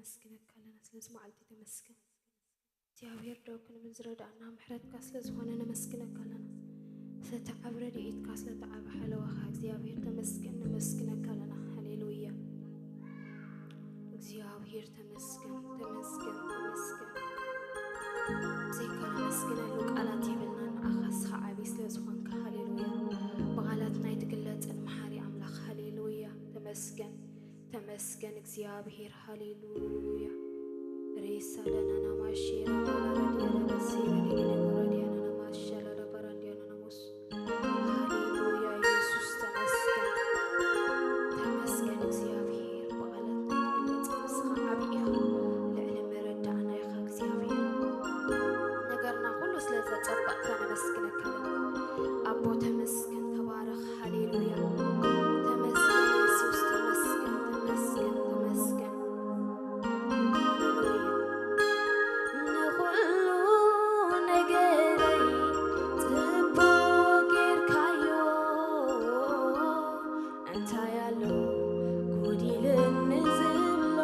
ነመስግነካ ኣለና። ስለዚ መዓልቲ ተመስገን እግዚኣብሔር። ደው ክንብል ዝረዳእና ምሕረትካ ስለ ዝኾነ ነመስግነካ ኣለና። ስለቲ ዓቢ ረድኤትካ፣ ስለቲ ዓቢ ሓለዋኻ እግዚኣብሔር ተመስገን፣ ነመስግነካ ኣለና። ሃሌሉያ። እግዚኣብሔር ተመስገን፣ ተመስገን፣ ተመስገን። ብዘይካ ነመስግነሉ ቃላት የብልናን፣ ንዓኻ ንስኻ ዓቢ ስለ ዝኾንካ። ሃሌሉያ። ብቓላት ናይ ትግለጽን መሓሪ ኣምላኽ። ሃሌሉያ። ተመስገን፣ ተመስገን እግዚኣብሔር። ሃሌሉያ። ሬሳ ዳናና ማሼራ ባላራ ዲያና ሴራ ዲያና ዲያና ማሻራ ዳባራ ዲያና ናሞስ። ሃሌሉያ ኢየሱስ ተመስገን። ተመስገን እግዚኣብሔር። ብቓላት ናይ ትግለጽ ንስኻ ዓቢ ኢኻ። ልዕሊ መረዳእና ኢኻ እግዚኣብሔር። ነገርና ኩሉ ስለ ዘጸበቕካ ነመስግነካ ኣለና። ኣቦ ተመስገን፣ ተባረኽ። ሃሌሉያ። ተመስገን የሱስ፣ ተመስገን፣ ተመስገን፣ ተመስገን። ሃሌሉያ። ንኹሉ ነገረይ ጽቡቕ ጌርካዮ፣ እንታይ ኣሎ ጎዲልኒ ዝብሎ?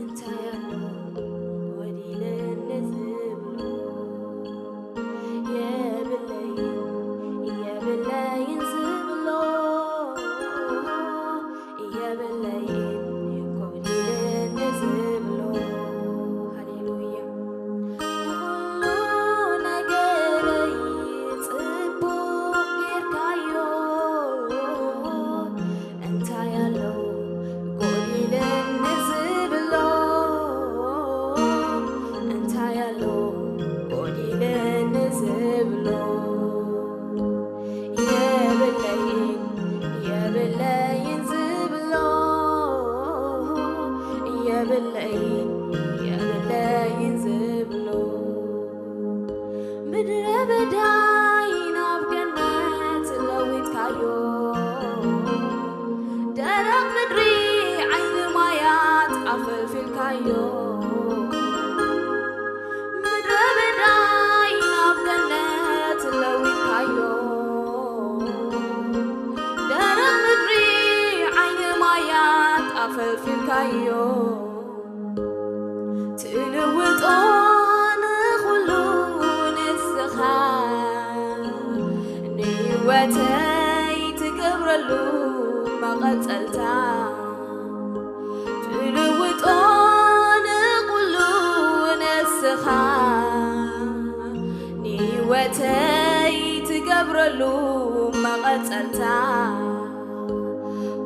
እንታይ ኣሎ ጎዲልኒ ዝብሎ? የብለይን፣ የብለይን ዝብሎ፣ የብለይን ጎዲልኒ ዝብሎ። ሃሌሉያ። ንኹሉ ነገረይ ጽቡቕ ጌርካዮ፣ እንታይ ኣሎ ጎዲልኒ ዝብሎ? እንታይ ኣሎ ጎዲልኒ ዝብሎ? የብለይን፣ የብለይን ዝብሎ፣ የብለይን፣ የብለይን ዝብሎ። ምድረ በዳይ ናብ ገነት ለዊጥካዮ፣ ደረቕ ምድሪ ዓይኒ ማያት ኣፈልፊልካዮ። ምድረ በዳይ ናብ ገነት ለዊጥካዮ፣ ደረቕ ምድሪ ዓይኒ ማያት ኣፈልፊልካዮ። ትልውጦ ንኹሉ ንስኻ፣ ንህይወተይ ትገብረሉ መቐጸልታ። ትልውጦ ንኹሉ ንስኻ፣ ንህይወተይ ትገብረሉ መቐጸልታ።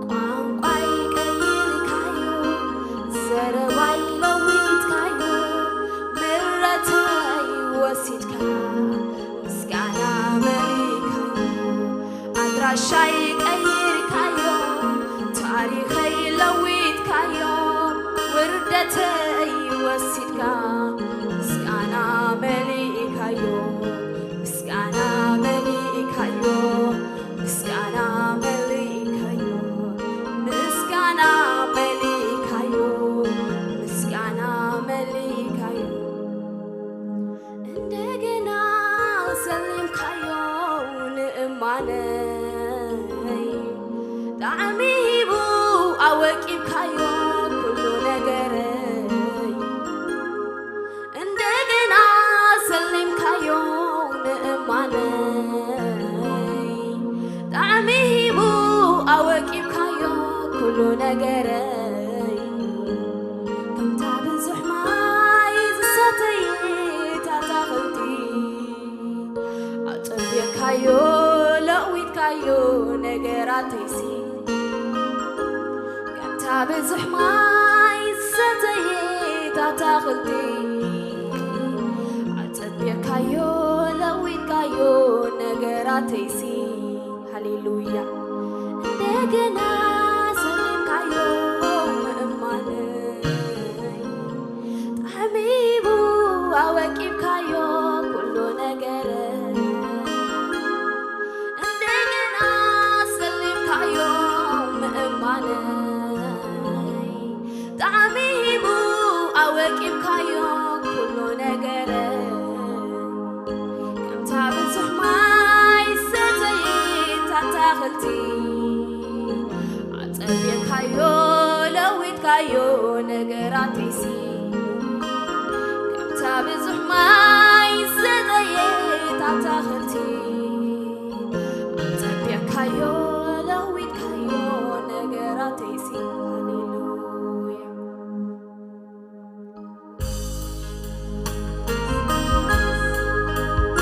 ቋንቋይ ቀይርካዮ፣ ዘረባይ ለዊጥካዮ፣ ምረተይ ወሲድካ፣ ምስጋና መሊእካዮ። ኣድራሻይ ቀይርካዮ፣ ታሪኸይ ለዊጥካዮ፣ ውርደተይ ወሲድካ፣ ምስጋና መሊእካዮ፣ ምስጋና መሊእካዮ፣ ምስጋና መሊእካዮ፣ ምስጋና መሊእካዮ፣ ምስጋና መሊእካዮ። እንደገና ሰሊምካዮ ንእማነይ፣ ጣዕሚ ሂቡ ኣወቂብካዮ ኩሉ ነገረይ። እንደገና ሰሊምካዮ ንእማነይ፣ ጣዕሚ ሂቡ ኣወቂብካዮ ኩሉ ነገረይ። ከምታ ብዙሕ ማይ ዝሰተየት ኣታኽልቲ፣ ኣጸቢቕካዮ ለዊጥካዮ ነገራተይሲ። ከምታ ብዙሕ ማይ ዝሰተየት ኣታኽልቲ፣ ኣጸቢቕካዮ ለዊጥካዮ ነገራተይሲ። ሃሌሉያ። እንደገና ሰሊምካዮ ምእማነይ፣ ጣዕሚ ሂቡ ኣወቂብካዮ ኩሉ ነገረይ። እንደገና ሰሊምካዮ ምእማነይ፣ ጣዕሚ ሂቡ ኣወቂብካዮ ኩሉ ነገረይ። ከምታ ብዙሕ ማይ ዝሰተየት ኣታኽልቲ፣ ኣጸቢቕካዮ ለዊጥካ ነገራተይሲ ከምታ ብዙሕ ማይ ዝዘየት ኣታኽልቲ ኣጸቢቕካዮ ለዊጥካዮ ነገራተይሲ።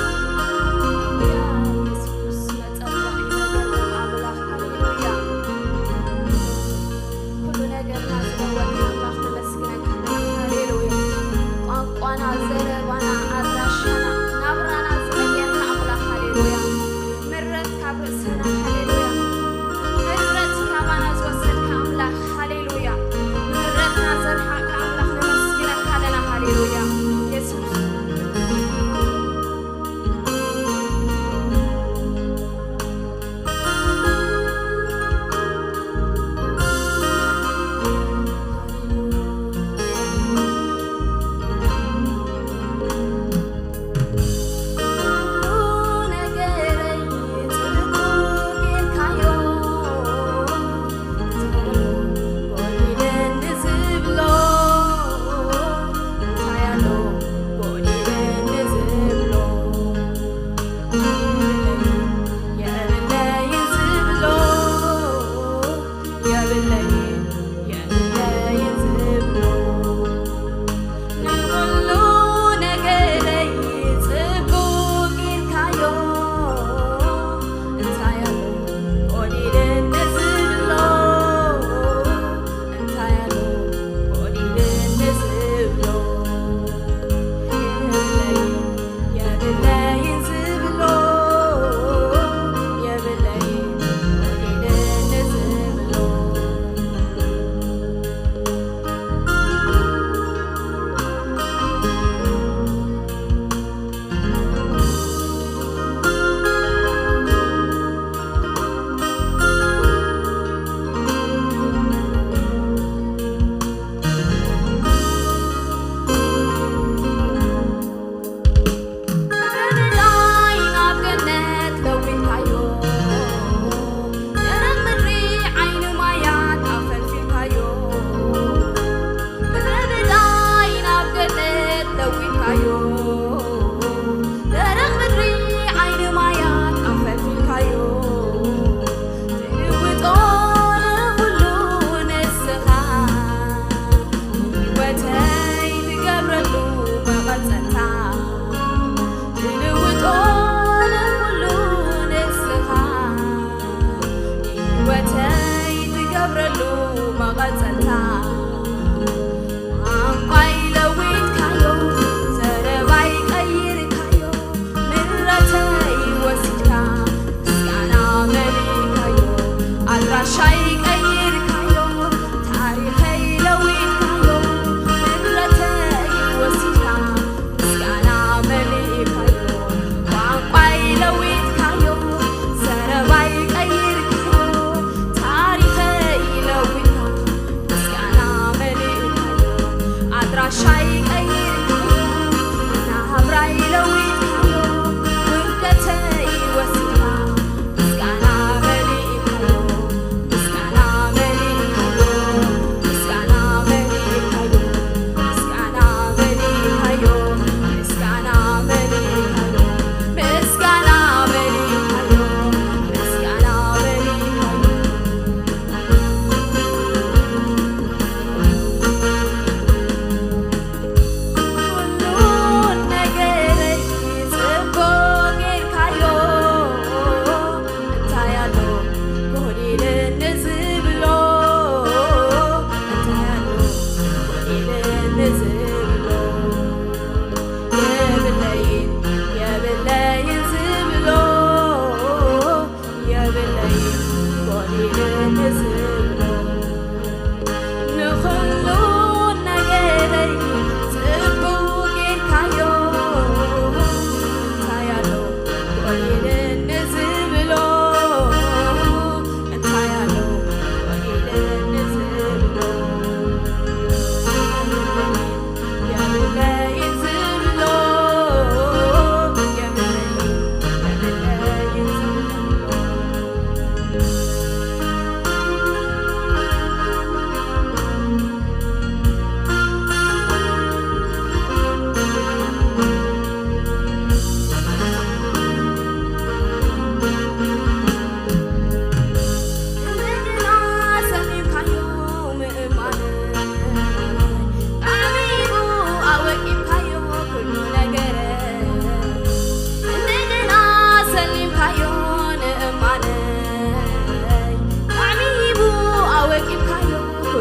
ሃሌሉያ። ኢየሱስ መጸበቒ ዘገርም ኣምላኽ። ሃሌሉያ። ኩሉ ነገርና ዝለወጥካ ኣምላኽ ነመስግነካ። ሃሌሉያ። ቋንቋና፣ ዘረባና፣ ኣድራሻና፣ ናብራና ዝቐየርካ ኣምላኽ። ሃሌሉያ። ምረት ካብ ርእስና። ሃሌሉያ።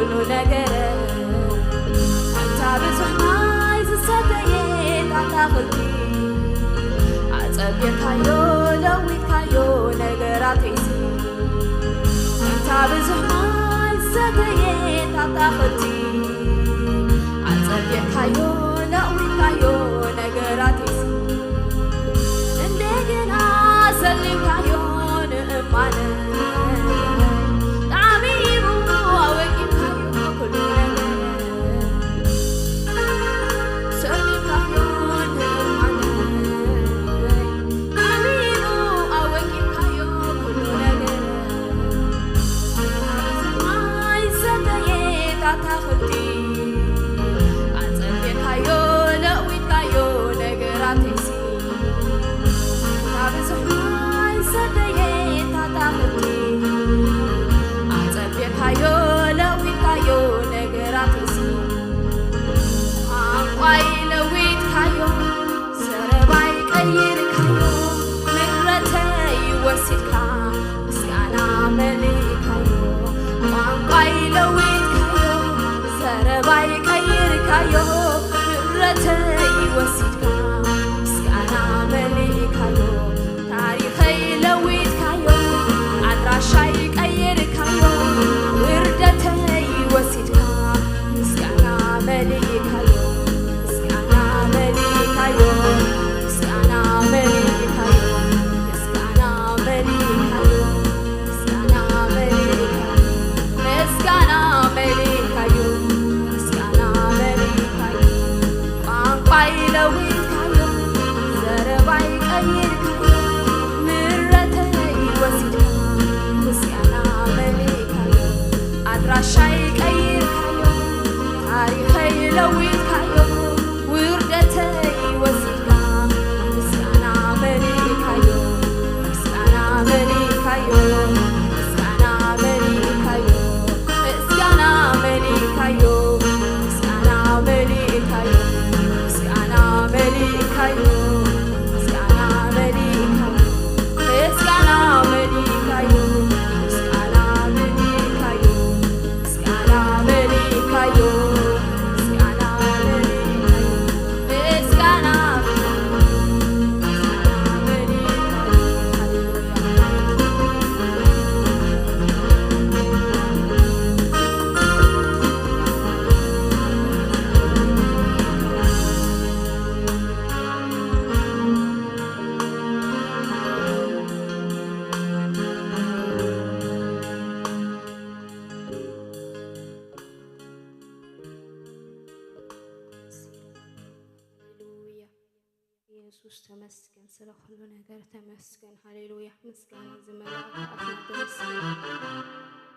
ኩሉ ነገር ከምታ ብዙሕ ማይ ዝሰተየት ኣታኽልቲ ኣጸቢርካዮ፣ ለዊጥካዮ ነገራተይሲ። ከምታ ብዙሕ ማይ ዝሰተየት ኣታኽልቲ ኣጸቢርካዮ፣ ለዊጥካዮ ነገራተይሲ። እንደገና ሰሊምካዮ ንእማነ ጣዕሚሙ ኣወቂምካዮ ኩሉ ነገር። ሰሊምካዮ ንእማነ ጣዕሚሙ ኣወቂምካዮ ኩሉ ነገር። ማይ ዘተየት ኣታኽልቲ ኣጸቢርካዮ፣ ለዊጥካዮ ነገራተይሲ። እታ ብዙሕ ማይ ዘተየት ኣታኽልቲ ኣጸቢርካዮ፣ ለዊጥካዮ ነገራተይሲ። ቋንቋይ ለዊጥካዮ፣ ዘረባይ ቀይርካዮ፣ ምረተይ ወሲድካ ምስጋና መሊእካዮ። ቋንቋይ ለዊጥካዮ፣ ዘረባይ ቀይርካዮ፣ ምረተይ ወሲድካ ምስጋና መሊእካዮ። ታሪኸይ ለዊጥካዮ፣ ኣድራሻይ ቀይርካዮ፣ ውርደተይ ወሲድካ ምስጋና መሊእካዮ፣ ምስጋና መሊእካዮ፣ ምስጋና መሊእካዮ፣ ምስጋና መሊእካዮ፣ ምስጋና መሊእካዮ፣ ምስጋና መሊእካዮ፣ ምስጋና መሊእካዮ። ቋንቋይ ለዊጥካዮ፣ ዘረባይ ቀይርካዮ፣ ምረተይ ወሲድካ ምስጋና መሊእካዮ። ኣድራሻይ ቀይርካዮ፣ ታሪኸይ ለዊጥካዮ፣ ውርደተይ ወሲድካ ምስጋና መሊእካዮ፣ ምስጋና መሊእካዮ፣ ምስጋና መሊእካዮ፣ ምስጋና መሊእካዮ፣ ምስጋና መሊእካዮ፣ ምስጋና መሊእካዮ፣ ምስጋና መሊእካዮ፣ ምስጋና መሊእካዮ፣ ምስጋና መሊእካዮ፣ ምስጋና መሊእካዮ፣ ምስጋና መሊእካዮ፣ ምስጋና፣ ምስጋና መሊእካዮ። ሃሌሉያ። ሃሌሉያ። ኢየሱስ ተመስገን፣ ስለ ኩሉ ነገር ተመስገን። ሃሌሉያ። ምስጋና ዝመልኣካ ኣምላኽ ተመስገን።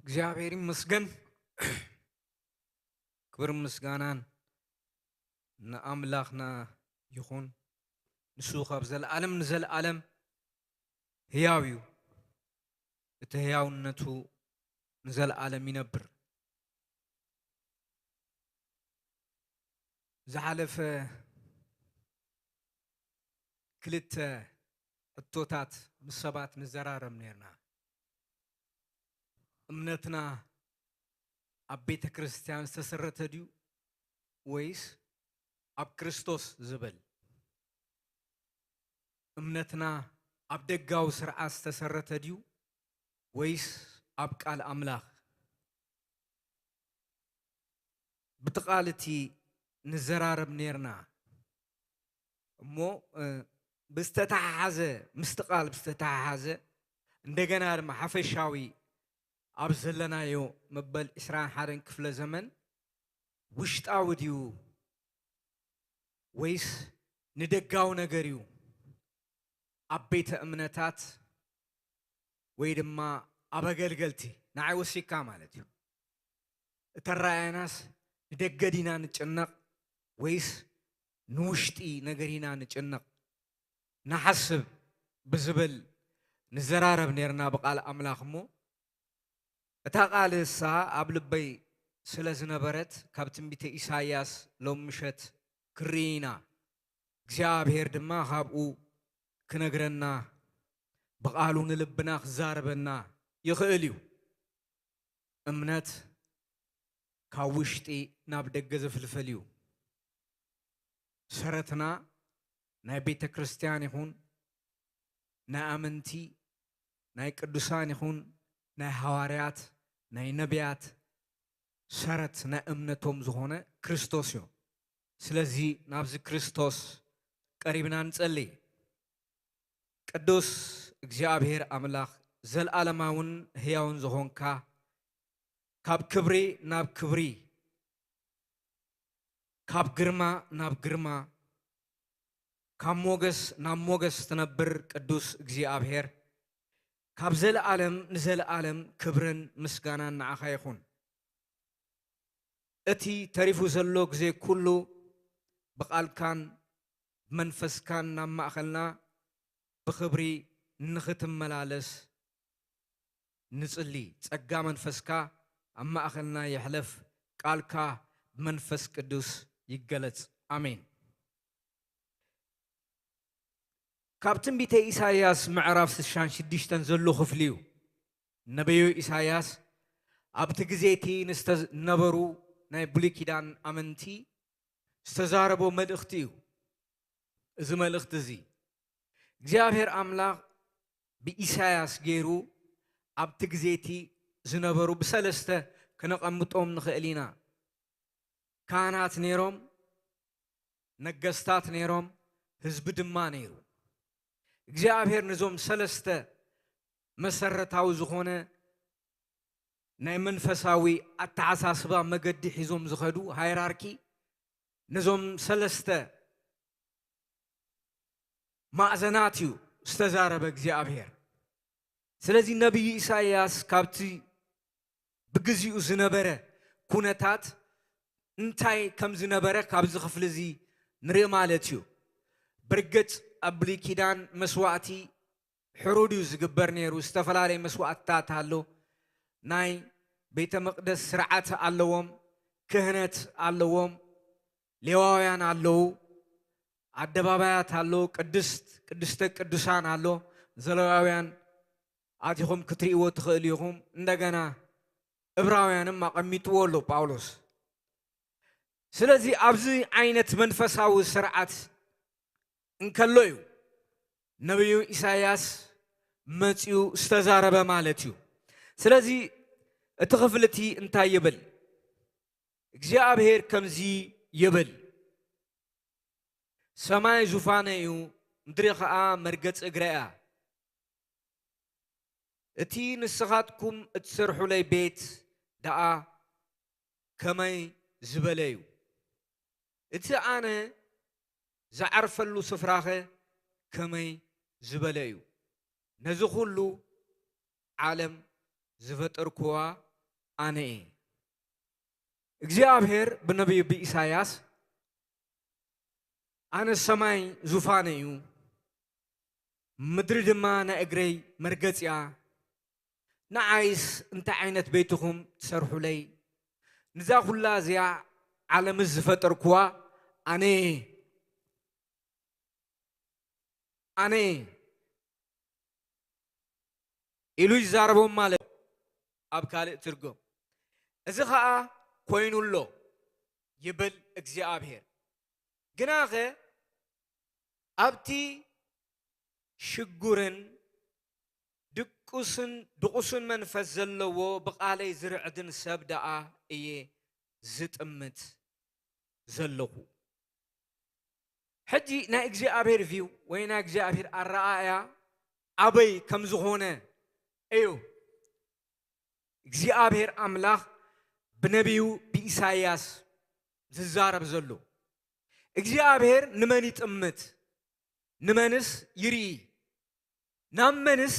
እግዚኣብሔር ይመስገን። ክብርን ምስጋናን ንኣምላኽና ይኹን። ንሱ ካብ ዘለዓለም ንዘለዓለም ህያው እዩ። እቲ ህያውነቱ ንዘለዓለም ይነብር። ዝሓለፈ ክልተ ሕቶታት ምስ ሰባት ንዘራረብ ነርና። እምነትና ኣብ ቤተ ክርስቲያን ዝተሰረተ ድዩ ወይስ ኣብ ክርስቶስ ዝብል? እምነትና ኣብ ደጋዊ ስርዓት ዝተሰረተ ድዩ ወይስ ኣብ ቃል ኣምላኽ? ብቲ ቃል እቲ ንዘራረብ ነርና እሞ፣ እ፣ ብዝተተሓሓዘ፣ ምስቲ ቃል ብዝተተሓሓዘ፣ እንደገና ድማ ሓፈሻዊ ኣብ ዘለናዮ መበል ዕስራን ሓደን ክፍለ ዘመን ውሽጣዊ ድዩ ወይስ ንደጋዊ ነገር እዩ ኣብ ቤተ እምነታት ወይ ድማ ኣብ ኣገልገልቲ ንዓይ ወሲካ ማለት እዩ? እተረኣየናስ ንደገ ዲና ንጭነቕ ወይስ ንውሽጢ ነገር ኢና ንጭነቕ ንሓስብ ብዝብል ንዘራረብ ነርና ብቃል ኣምላኽ። እሞ እታ ቃል እሳ ኣብ ልበይ ስለ ዝነበረት ካብ ትንቢተ ኢሳይያስ ሎም ምሸት ክርኢ ኢና። እግዚኣብሔር ድማ ካብኡ ክነግረና ብቃሉ ንልብና ክዛረበና ይኽእል እዩ። እምነት ካብ ውሽጢ ናብ ደገ ዝፍልፈል እዩ። ሰረትና ናይ ቤተ ክርስቲያን ይኹን ናይ ኣመንቲ ናይ ቅዱሳን ይኹን ናይ ሃዋርያት ናይ ነቢያት ሰረት ናይ እምነቶም ዝኾነ ክርስቶስ እዩ። ስለዚ ናብዚ ክርስቶስ ቀሪብና ንጸሊ። ቅዱስ እግዚኣብሔር ኣምላኽ፣ ዘለዓለማውን ህያውን ዝኾንካ፣ ካብ ክብሪ ናብ ክብሪ፣ ካብ ግርማ ናብ ግርማ፣ ካብ ሞገስ ናብ ሞገስ ትነብር ቅዱስ እግዚኣብሔር፣ ካብ ዘለዓለም ንዘለዓለም ክብርን ምስጋናን ንዓኻ ይኹን። እቲ ተሪፉ ዘሎ ግዜ ኩሉ ብቓልካን ብመንፈስካን ናብ ማእኸልና ብኽብሪ ንኽትመላለስ ንጽሊ። ጸጋ መንፈስካ ኣብ ማእኸልና ይሕለፍ፣ ቃልካ ብመንፈስ ቅዱስ ይገለጽ። ኣሜን። ካብ ትንቢተ ኢሳይያስ ምዕራፍ ስሳን ሽዱሽተን ዘሎ ክፍሊ እዩ። ነቢዩ ኢሳይያስ ኣብቲ ግዜ እቲ ንዝነበሩ ናይ ብሉይ ኪዳን ኣመንቲ ዝተዛረቦ መልእኽቲ እዩ። እዚ መልእኽቲ እዚ እግዚኣብሔር ኣምላኽ ብኢሳይያስ ገይሩ ኣብቲ ግዜ እቲ ዝነበሩ ብሰለስተ ክነቐምጦም ንኽእል ኢና። ካህናት ነይሮም፣ ነገስታት ነይሮም፣ ህዝቢ ድማ ነይሩ። እግዚኣብሔር ነዞም ሰለስተ መሰረታዊ ዝኾነ ናይ መንፈሳዊ ኣተሓሳስባ መገዲ ሒዞም ዝኸዱ ሃይራርኪ፣ ነዞም ሰለስተ ማእዘናት እዩ ዝተዛረበ እግዚኣብሔር። ስለዚ ነቢይ ኢሳይያስ ካብቲ ብግዚኡ ዝነበረ ኩነታት እንታይ ከም ዝነበረ ካብዚ ክፍሊ እዚ ንርኢ ማለት እዩ። ብርግጽ ኣብ ብሉይ ኪዳን መስዋእቲ ሕሩድ እዩ ዝግበር ነይሩ። ዝተፈላለየ መስዋእትታት ኣሎ። ናይ ቤተ መቕደስ ስርዓት ኣለዎም፣ ክህነት ኣለዎም፣ ሌዋውያን ኣለዉ፣ ኣደባባያት ኣለዉ፣ ቅድስት ቅድስተ ቅዱሳን ኣሎ። ዘሌዋውያን ኣቲኹም ክትርእይዎ ትኽእሉ ኢኹም። እንደገና እብራውያንም ኣቐሚጥዎ ኣሎ ጳውሎስ። ስለዚ ኣብዚ ዓይነት መንፈሳዊ ስርዓት እንከሎ እዩ ነቢዩ ኢሳይያስ መጺኡ ዝተዛረበ ማለት እዩ። ስለዚ እቲ ክፍሊ እቲ እንታይ ይብል? እግዚኣብሔር ከምዚ ይብል፣ ሰማይ ዙፋነይ እዩ፣ ምድሪ ኸኣ መርገጺ እግረይ እያ። እቲ ንስኻትኩም እትሰርሑለይ ቤት ደኣ ከመይ ዝበለ እዩ? እቲ ኣነ ዝዓርፈሉ ስፍራኸ ከመይ ዝበለ እዩ? ነዚ ኹሉ ዓለም ዝፈጠርኩዋ ኣነ እየ። እግዚኣብሔር ብነቢዩ ብኢሳያስ፣ ኣነ ሰማይ ዙፋነ እዩ፣ ምድሪ ድማ ናይ እግረይ መርገጺያ፣ ንዓይስ እንታይ ዓይነት ቤትኹም ትሰርሑለይ? ንዛ ኩላ እዚኣ ዓለምስ ዝፈጠርኩዋ ኣነ እየ። ኣነ እየ ኢሉ ይዛረቦም ማለት ኣብ ካልእ ትርጉም። እዚ ኸኣ ኮይኑ ኣሎ ይብል እግዚኣብሔር። ግናኸ ኣብቲ ሽጉርን ድቁስን ድቑስን መንፈስ ዘለዎ ብቓለይ ዝርዕድን ሰብ ደኣ እየ ዝጥምት ዘለኹ። ሕጂ ናይ እግዚኣብሔር ቪው ወይ ናይ እግዚኣብሔር ኣረኣእያ ኣበይ ከም ዝኾነ እዩ እግዚኣብሔር ኣምላኽ ብነቢዩ ብኢሳይያስ ዝዛረብ ዘሎ። እግዚኣብሔር ንመን ይጥምት? ንመንስ ይርኢ? ናብ መንስ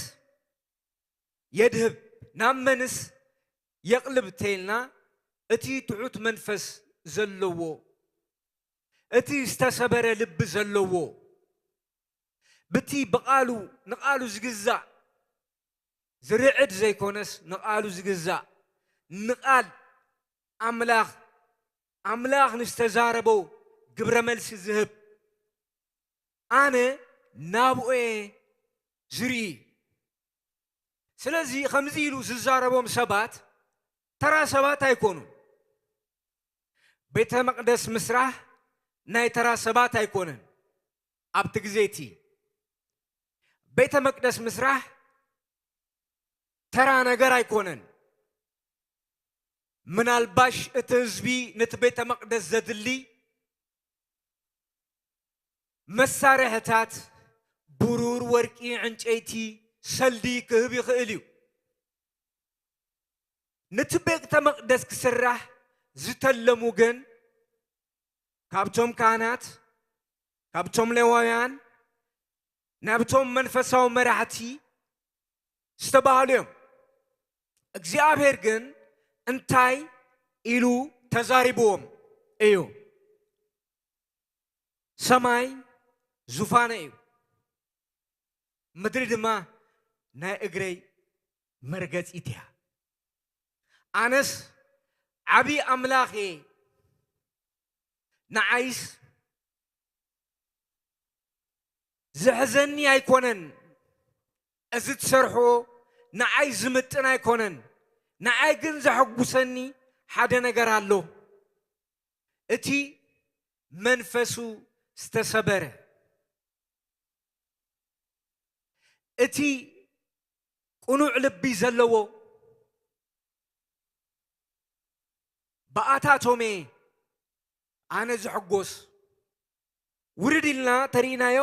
የድህብ? ናብ መንስ የቕልብ ተይልና፣ እቲ ትሑት መንፈስ ዘለዎ፣ እቲ ዝተሰበረ ልቢ ዘለዎ፣ ብቲ ብቓሉ፣ ንቓሉ ዝግዛእ፣ ዝርዕድ ዘይኮነስ ንቓሉ ዝግዛእ፣ ንቓል ኣምላኽ፣ ኣምላኽ ንዝተዛረቦ ግብረ መልሲ ዝህብ፣ ኣነ ናብኡ እየ ዝርኢ። ስለዚ ከምዚ ኢሉ ዝዛረቦም ሰባት ተራ ሰባት ኣይኮኑን። ቤተ መቕደስ ምስራሕ ናይ ተራ ሰባት ኣይኮነን። ኣብቲ ግዜ እቲ ቤተ መቅደስ ምስራሕ ተራ ነገር ኣይኮነን። ምናልባሽ እቲ ህዝቢ ነቲ ቤተ መቅደስ ዘድሊ መሳርሕታት ብሩር፣ ወርቂ፣ ዕንጨይቲ፣ ሰልዲ ክህብ ይኽእል እዩ። ነቲ ቤተ መቅደስ ክስራሕ ዝተለሙ ግን ካብቶም ካህናት፣ ካብቶም ሌዋውያን፣ ናብቶም መንፈሳዊ መራሕቲ ዝተባህሉ እዮም። እግዚኣብሔር ግን እንታይ ኢሉ ተዛሪብዎም እዩ? ሰማይ ዙፋነ እዩ፣ ምድሪ ድማ ናይ እግረይ መርገጺት እያ። ኣነስ ዓቢ ኣምላኽ እየ፣ ንዓይስ ዝሕዘኒ ኣይኮነን፣ እዚ ትሰርሖ ንዓይ ዝምጥን ኣይኮነን። ንዓይ ግን ዘሐጉሰኒ ሓደ ነገር ኣሎ። እቲ መንፈሱ ዝተሰበረ፣ እቲ ቅኑዕ ልቢ ዘለዎ፣ ብኣታቶም እየ ኣነ ዝሕጎስ። ውርድ ኢልና ተሪኢናዮ፣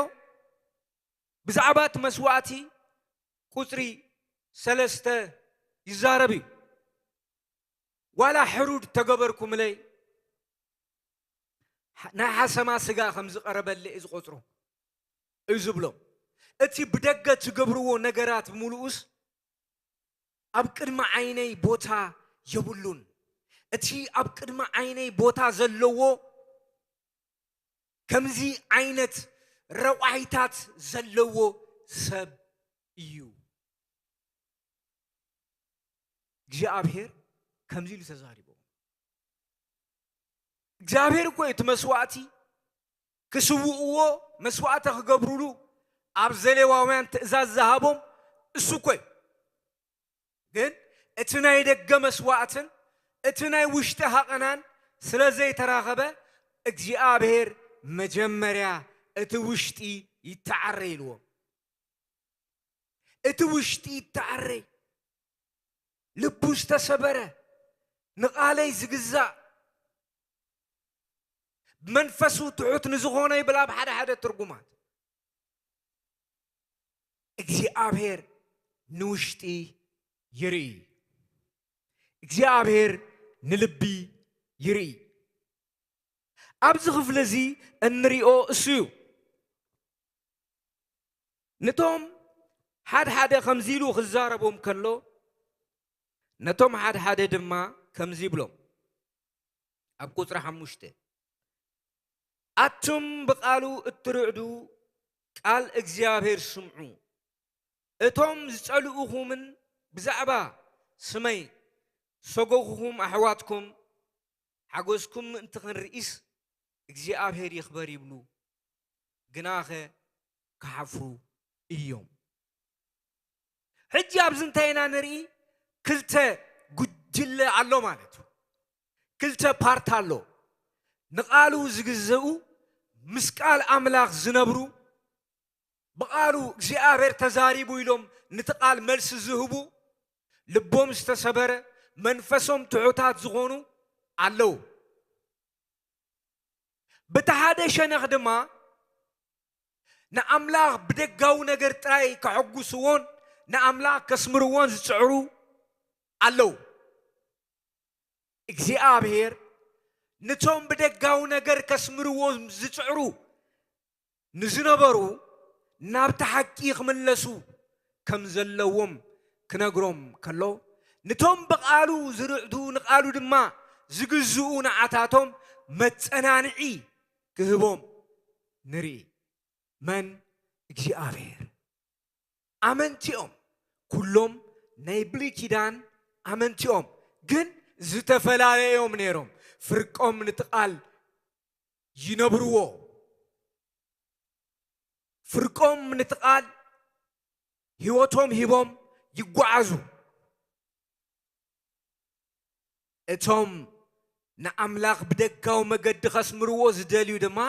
ብዛዕባ እቲ መስዋእቲ ቁጽሪ ሰለስተ ይዛረብ እዩ። ዋላ ሕሩድ ተገበርኩምለይ፣ ናይ ሓሰማ ስጋ ከም ዝቐረበለይ እዩ ዝቆጽሮ እዩ ዝብሎም። እቲ ብደገ ትገብርዎ ነገራት ብምሉኡስ ኣብ ቅድሚ ዓይነይ ቦታ የብሉን። እቲ ኣብ ቅድሚ ዓይነይ ቦታ ዘለዎ ከምዚ ዓይነት ረቋሒታት ዘለዎ ሰብ እዩ። እግዚኣብሔር ከምዚ ኢሉ ተዛሪቡ። እግዚኣብሔር እኮ እዩ እቲ መስዋእቲ ክስውእዎ፣ መስዋእቲ ክገብሩሉ ኣብ ዘሌዋውያን ትእዛዝ ዝሃቦም እሱ እኮ እዩ። ግን እቲ ናይ ደገ መስዋእትን እቲ ናይ ውሽጢ ሃቐናን ስለ ዘይተራኸበ፣ እግዚኣብሔር መጀመርያ እቲ ውሽጢ ይተዓረ ኢልዎም። እቲ ውሽጢ ይተዓረ፣ ልቡ ዝተሰበረ፣ ንቓለይ ዝግዛእ፣ መንፈሱ ትሑት ንዝኾነ ይብል ኣብ ሓደ ሓደ ትርጉማት። እግዚኣብሔር ንውሽጢ ይርኢ። እግዚኣብሔር ንልቢ ይርኢ። ኣብዚ ክፍሊ እዚ እንሪኦ እሱ እዩ። ነቶም ሓደ ሓደ ከምዚ ኢሉ ክዛረቦም ከሎ፣ ነቶም ሓደ ሓደ ድማ ከምዚ ይብሎም። ኣብ ቁጽሪ ሓሙሽተ፣ ኣቱም ብቓሉ እትርዕዱ ቃል እግዚኣብሔር ስምዑ። እቶም ዝጸልኡኹምን ብዛዕባ ስመይ ዝሰጎጉኹም ኣሕዋትኩም ሓጎስኩም ምእንቲ ክንርኢስ እግዚኣብሔር ይኽበር ይብሉ፣ ግናኸ ክሓፍሩ እዮም። ሕጂ ኣብዚ እንታይ ኢና ንርኢ? ክልተ ጉጅለ ኣሎ ማለት እዩ። ክልተ ፓርት ኣሎ። ንቓሉ ዝግዝኡ፣ ምስ ቃል ኣምላኽ ዝነብሩ፣ ብቓሉ እግዚኣብሔር ተዛሪቡ ኢሎም ነቲ ቃል መልሲ ዝህቡ፣ ልቦም ዝተሰበረ፣ መንፈሶም ትሑታት ዝኾኑ ኣለዉ። በቲ ሓደ ሸነኽ ድማ ንኣምላኽ ብደጋዊ ነገር ጥራይ ከሐጉስዎን ንኣምላኽ ከስምርዎን ዝጽዕሩ ኣለዉ። እግዚኣብሔር ነቶም ብደጋዊ ነገር ከስምርዎም ዝጽዕሩ ንዝነበሩ ናብቲ ሓቂ ክምለሱ ከም ዘለዎም ክነግሮም ከሎ፣ ነቶም ብቓሉ ዝርዕዱ ንቓሉ ድማ ዝግዝኡ ንዓታቶም መጸናንዒ ክህቦም ንርኢ። መን? እግዚኣብሔር። ኣመንቲኦም፣ ኩሎም ናይ ብሉይ ኪዳን ኣመንቲኦም፣ ግን ዝተፈላለዮም ነይሮም። ፍርቆም ነቲ ቃል ይነብርዎ። ፍርቆም ነቲ ቃል ህይወቶም ሂቦም ይጓዓዙ። እቶም ንኣምላኽ ብደጋዊ መገዲ ከስምርዎ ዝደልዩ ድማ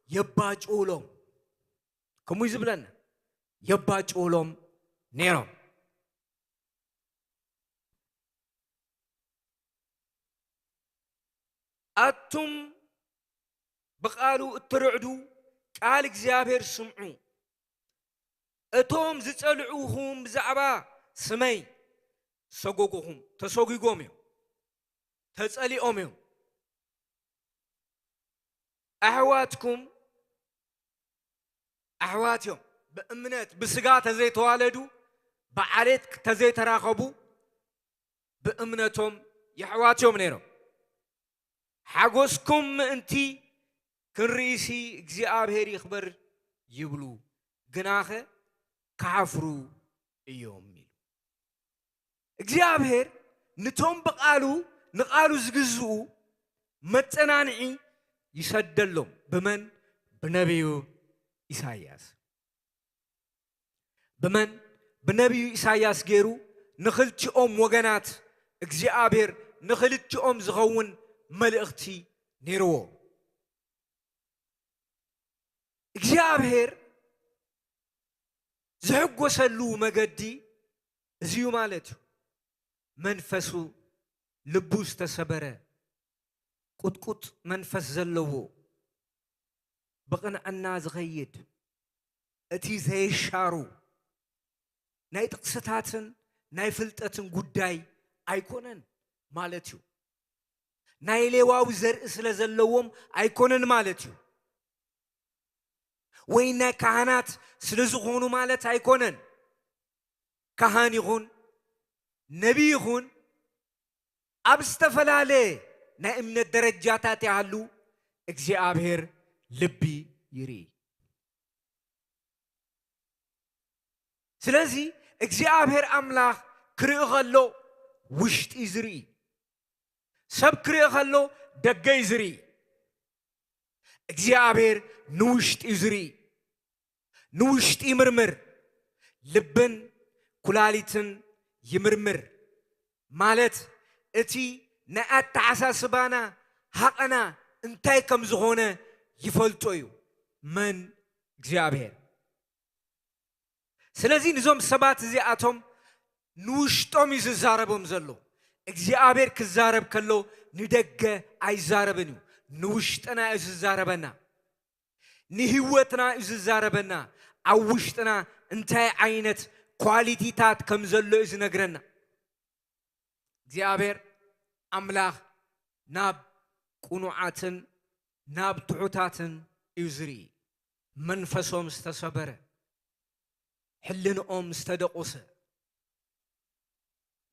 የባጭውሎም። ከምኡ እዩ ዝብለና፣ የባጭውሎም ነይሮም። ኣቱም ብቓሉ እትርዕዱ ቃል እግዚኣብሔር ስምዑ። እቶም ዝጸልኡኹም ብዛዕባ ስመይ ሰጎጉኹም፣ ተሰጒጎም እዮም፣ ተጸሊኦም እዮም። ኣሕዋትኩም ኣሕዋት እዮም። ብእምነት ብስጋ ተዘይተዋለዱ፣ ብዓሌት ተዘይተራኸቡ፣ ብእምነቶም የሕዋት እዮም ነይሮም። ሓጎስኩም ምእንቲ ክንርኢሲ እግዚኣብሔር ይኽበር ይብሉ፣ ግናኸ ክሓፍሩ እዮም ኢሉ። እግዚኣብሔር ንቶም ብቓሉ፣ ንቓሉ ዝግዝኡ መጸናንዒ ይሰደሎም። ብመን? ብነቢዩ ኢሳይያስ። ብመን? ብነቢዩ ኢሳይያስ ገይሩ ንኽልቲኦም ወገናት እግዚኣብሔር ንኽልቲኦም ዝኸውን መልእኽቲ ነይርዎ። እግዚኣብሔር ዝሕጎሰሉ መገዲ እዚ እዩ ማለት እዩ። መንፈሱ፣ ልቡ ዝተሰበረ፣ ቁጥቁጥ መንፈስ ዘለዎ፣ ብቕንዕና ዝኸይድ፣ እቲ ዘይሻሩ ናይ ጥቕስታትን ናይ ፍልጠትን ጉዳይ ኣይኮነን ማለት እዩ። ናይ ሌዋዊ ዘርኢ ስለ ዘለዎም ኣይኮነን ማለት እዩ። ወይ ናይ ካህናት ስለ ዝኾኑ ማለት ኣይኮነን። ካህን ይኹን ነቢይ ይኹን ኣብ ዝተፈላለየ ናይ እምነት ደረጃታት ይሃሉ፣ እግዚኣብሔር ልቢ ይርኢ። ስለዚ እግዚኣብሔር ኣምላኽ ክርኢ ኸሎ ውሽጢ እዩ ዝርኢ። ሰብ ክርኢ ኸሎ ደገ እዩ ዝርኢ። እግዚኣብሔር ንውሽጢ እዩ ዝርኢ። ንውሽጢ ይምርምር። ልብን ኩላሊትን ይምርምር። ማለት እቲ ናይ ኣተሓሳስባና ሃቐና እንታይ ከም ዝኾነ ይፈልጦ እዩ። መን? እግዚኣብሔር። ስለዚ ንዞም ሰባት እዚኣቶም ንውሽጦም እዩ ዝዛረቦም ዘሎ። እግዚኣብሔር ክዛረብ ከሎ ንደገ ኣይዛረብን እዩ፣ ንውሽጥና እዩ ዝዛረበና። ንህይወትና እዩ ዝዛረበና። ኣብ ውሽጥና እንታይ ዓይነት ኳሊቲታት ከም ዘሎ እዩ ዝነግረና። እግዚኣብሔር ኣምላኽ ናብ ቅኑዓትን ናብ ትሑታትን እዩ ዝርኢ። መንፈሶም ዝተሰበረ፣ ሕልንኦም ዝተደቆሰ፣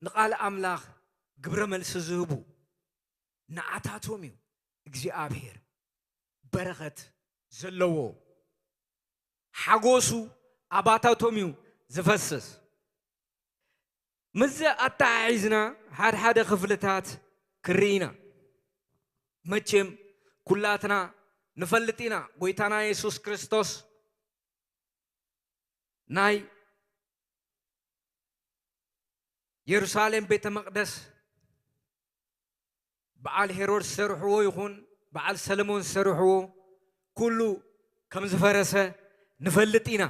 ንቓል ኣምላኽ ግብረ መልሲ ዝህቡ ንዓታቶም እዩ እግዚኣብሔር በረኸት ዘለዎ። ሓጎሱ ኣባታቶም እዩ ዝፈስስ። ምስዚ ኣተሓሒዝና ሓድሓደ ክፍልታት ክርኢ ኢና። መቸም ኩላትና ንፈልጥ ኢና፣ ጎይታና የሱስ ክርስቶስ ናይ የሩሳሌም ቤተ መቕደስ በዓል ሄሮድስ ዝሰርሕዎ ይኹን በዓል ሰለሞን ዝሰርሕዎ ኩሉ ከም ዝፈረሰ ንፈልጥ ኢና።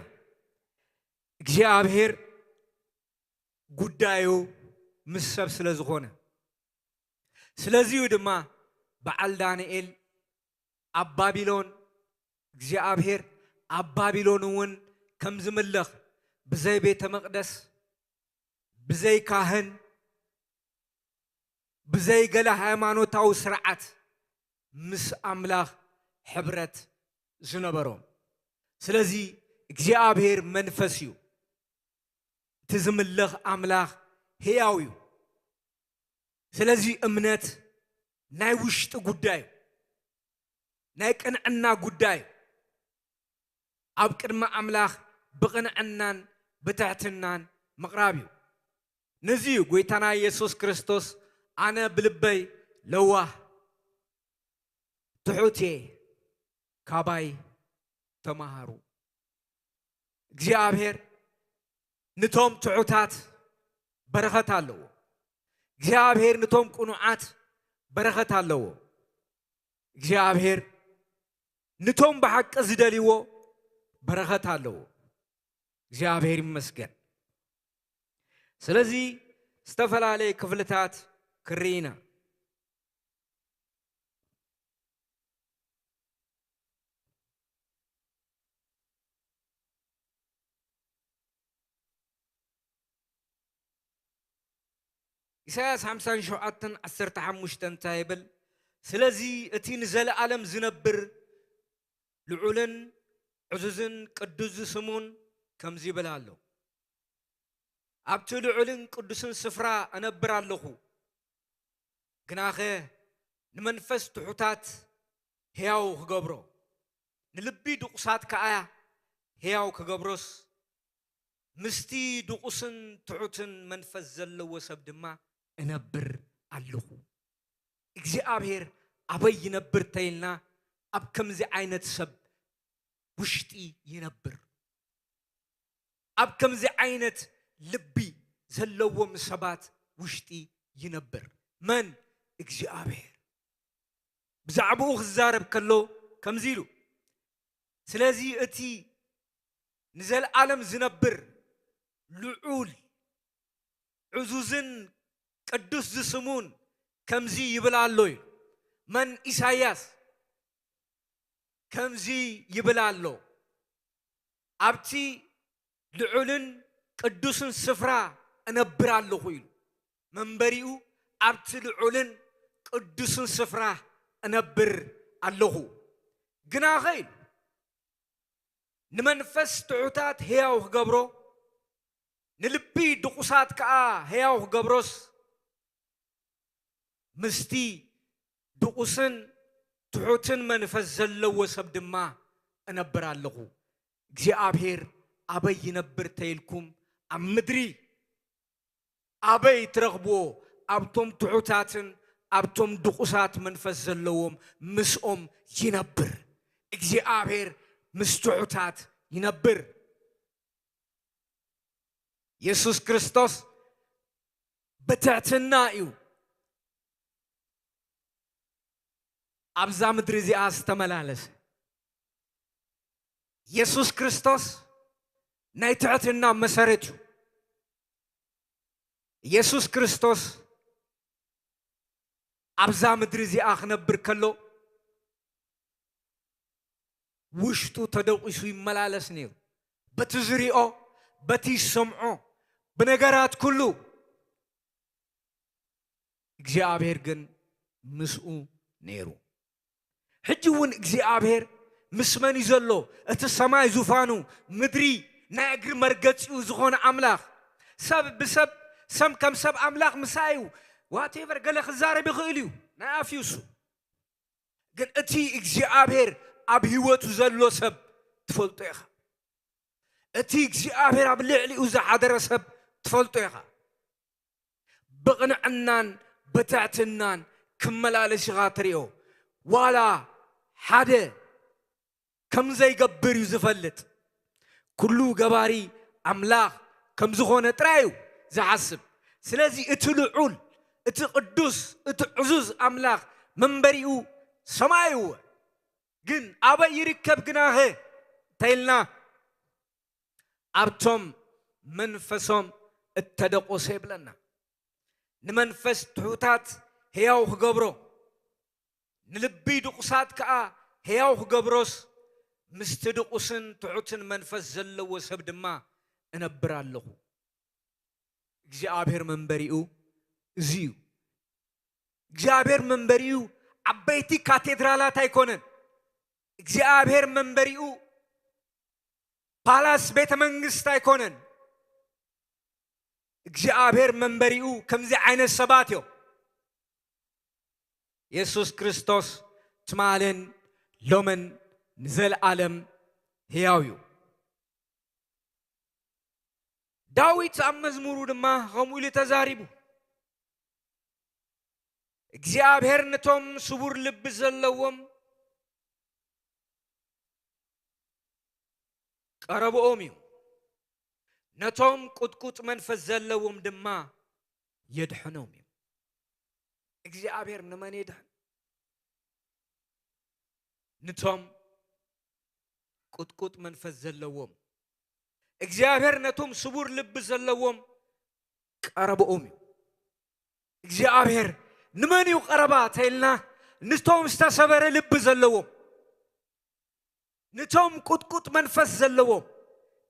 እግዚኣብሔር ጉዳዩ ምስ ሰብ ስለ ዝኾነ፣ ስለዚዩ ድማ በዓል ዳንኤል ኣብ ባቢሎን እግዚኣብሔር ኣብ ባቢሎን እውን ከም ዝምለኽ፣ ብዘይ ቤተ መቕደስ፣ ብዘይ ካህን፣ ብዘይ ገለ ሃይማኖታዊ ስርዓት ምስ ኣምላኽ ሕብረት ዝነበሮም። ስለዚ እግዚኣብሔር መንፈስ እዩ። እቲ ዝምለኽ ኣምላኽ ህያው እዩ። ስለዚ እምነት ናይ ውሽጢ ጉዳይ እዩ። ናይ ቅንዕና ጉዳይ እዩ። ኣብ ቅድሚ ኣምላኽ ብቕንዕናን ብትሕትናን ምቕራብ እዩ። ነዚ እዩ ጎይታና የሱስ ክርስቶስ፣ "ኣነ ብልበይ ለዋህ ትሑት እየ፣ ካባይ ተማሃሩ።" እግዚኣብሔር ንቶም ትሑታት በረኸት ኣለዎ። እግዚኣብሔር ንቶም ቅኑዓት በረኸት ኣለዎ። እግዚኣብሔር ንቶም ብሓቂ ዝደልይዎ በረኸት ኣለዎ። እግዚኣብሔር ይመስገን። ስለዚ ዝተፈላለየ ክፍልታት ክርኢ ኢና። ኢሳያስ ሓምሳን ሸውዓተን ዓሰርተ ሓሙሽተ እንታይ ይብል? ስለዚ እቲ ንዘለኣለም ዝነብር ልዑልን ዕዙዝን ቅዱስ ስሙን ከምዚ ይብል ኣሎ፣ ኣብቲ ልዑልን ቅዱስን ስፍራ እነብር ኣለኹ፣ ግናኸ ንመንፈስ ትሑታት ሕያው ክገብሮ፣ ንልቢ ድቑሳት ከኣ ሕያው ክገብሮስ፣ ምስቲ ድቑስን ትሑትን መንፈስ ዘለዎ ሰብ ድማ እነብር ኣለኹ። እግዚኣብሔር ኣበይ ይነብር ተይልና፣ ኣብ ከምዚ ዓይነት ሰብ ውሽጢ ይነብር። ኣብ ከምዚ ዓይነት ልቢ ዘለዎም ሰባት ውሽጢ ይነብር። መን? እግዚኣብሔር። ብዛዕባኡ ክዛረብ ከሎ ከምዚ ኢሉ፣ ስለዚ እቲ ንዘለኣለም ዝነብር ልዑል ዕዙዝን ቅዱስ ዝስሙን ከምዚ ይብል ኣሎ እዩ። መን? ኢሳይያስ ከምዚ ይብል ኣሎ፣ ኣብቲ ልዑልን ቅዱስን ስፍራ እነብር ኣለኹ ኢሉ። መንበሪኡ ኣብቲ ልዑልን ቅዱስን ስፍራ እነብር ኣለኹ። ግናኸ ኢሉ፣ ንመንፈስ ትሑታት ሕያው ክገብሮ፣ ንልቢ ድቑሳት ከኣ ሕያው ክገብሮስ፣ ምስቲ ድቑስን ትሑትን መንፈስ ዘለዎ ሰብ ድማ እነብር ኣለኹ። እግዚኣብሔር ኣበይ ይነብር ተይልኩም፣ ኣብ ምድሪ ኣበይ ትረኽብዎ? ኣብቶም ትሑታትን ኣብቶም ድቑሳት መንፈስ ዘለዎም ምስኦም ይነብር። እግዚኣብሔር ምስ ትሑታት ይነብር። የሱስ ክርስቶስ ብትሕትና እዩ ኣብዛ ምድሪ እዚኣ ዝተመላለሰ። የሱስ ክርስቶስ ናይ ትሕትና መሰረት እዩ። የሱስ ክርስቶስ ኣብዛ ምድሪ እዚኣ ክነብር ከሎ ውሽጡ ተደቂሱ ይመላለስ ነይሩ። በቲ ዝሪኦ፣ በቲ ዝሰምዖ፣ ብነገራት ኩሉ እግዚኣብሔር ግን ምስኡ ነይሩ። ሕጂ እውን እግዚኣብሔር ምስ መን እዩ ዘሎ? እቲ ሰማይ ዙፋኑ፣ ምድሪ ናይ እግሪ መርገጺኡ ዝኾነ ኣምላኽ፣ ሰብ ብሰብ፣ ሰብ ከም ሰብ ኣምላኽ ምሳይ እዩ። ዋቴቨር ገለ ክዛረብ ይኽእል እዩ፣ ናይ ኣፍ እዩ እሱ። ግን እቲ እግዚኣብሔር ኣብ ህይወቱ ዘሎ ሰብ ትፈልጦ ኢኻ። እቲ እግዚኣብሔር ኣብ ልዕሊኡ ዝሓደረ ሰብ ትፈልጦ ኢኻ። ብቕንዕናን ብትሕትናን ክመላለስ ኢኻ ትሪኦ። ዋላ ሓደ ከም ዘይገብር እዩ ዝፈልጥ። ኩሉ ገባሪ ኣምላኽ ከም ዝኾነ ጥራይ እዩ ዝሓስብ። ስለዚ እቲ ልዑል፣ እቲ ቅዱስ፣ እቲ ዕዙዝ ኣምላኽ መንበሪኡ ሰማይ እወ። ግን ኣበይ ይርከብ ግናኸ እንተኢልና፣ ኣብቶም መንፈሶም እተደቆሰ ይብለና። ንመንፈስ ትሑታት ሕያው ክገብሮ፣ ንልቢ ድቑሳት ከኣ ሕያው ክገብሮስ፣ ምስቲ ድቑስን ትሑትን መንፈስ ዘለዎ ሰብ ድማ እነብር ኣለኹ። እግዚኣብሔር መንበሪኡ እዚ እዩ። እግዚኣብሔር መንበሪኡ ዓበይቲ ካቴድራላት ኣይኮነን። እግዚኣብሔር መንበሪኡ ፓላስ፣ ቤተ መንግስት ኣይኮነን። እግዚኣብሔር መንበሪኡ ከምዚ ዓይነት ሰባት እዮም። የሱስ ክርስቶስ ትማልን ሎምን ንዘለኣለም ሕያው እዩ። ዳዊት ኣብ መዝሙሩ ድማ ከምኡ ኢሉ ተዛሪቡ። እግዚኣብሔር ነቶም ስቡር ልቢ ዘለዎም ቀረብኦም እዩ፣ ነቶም ቁጥቁጥ መንፈስ ዘለዎም ድማ የድሕኖም እዩ። እግዚኣብሔር ንመን የድሕን? ንቶም ቁጥቁጥ መንፈስ ዘለዎም። እግዚኣብሔር ነቶም ስቡር ልቢ ዘለዎም ቀረብኦም እዩ። እግዚኣብሔር ንመን እዩ ቀረባ ተይልና፣ ንቶም ዝተሰበረ ልቢ ዘለዎም፣ ንቶም ቁጥቁጥ መንፈስ ዘለዎም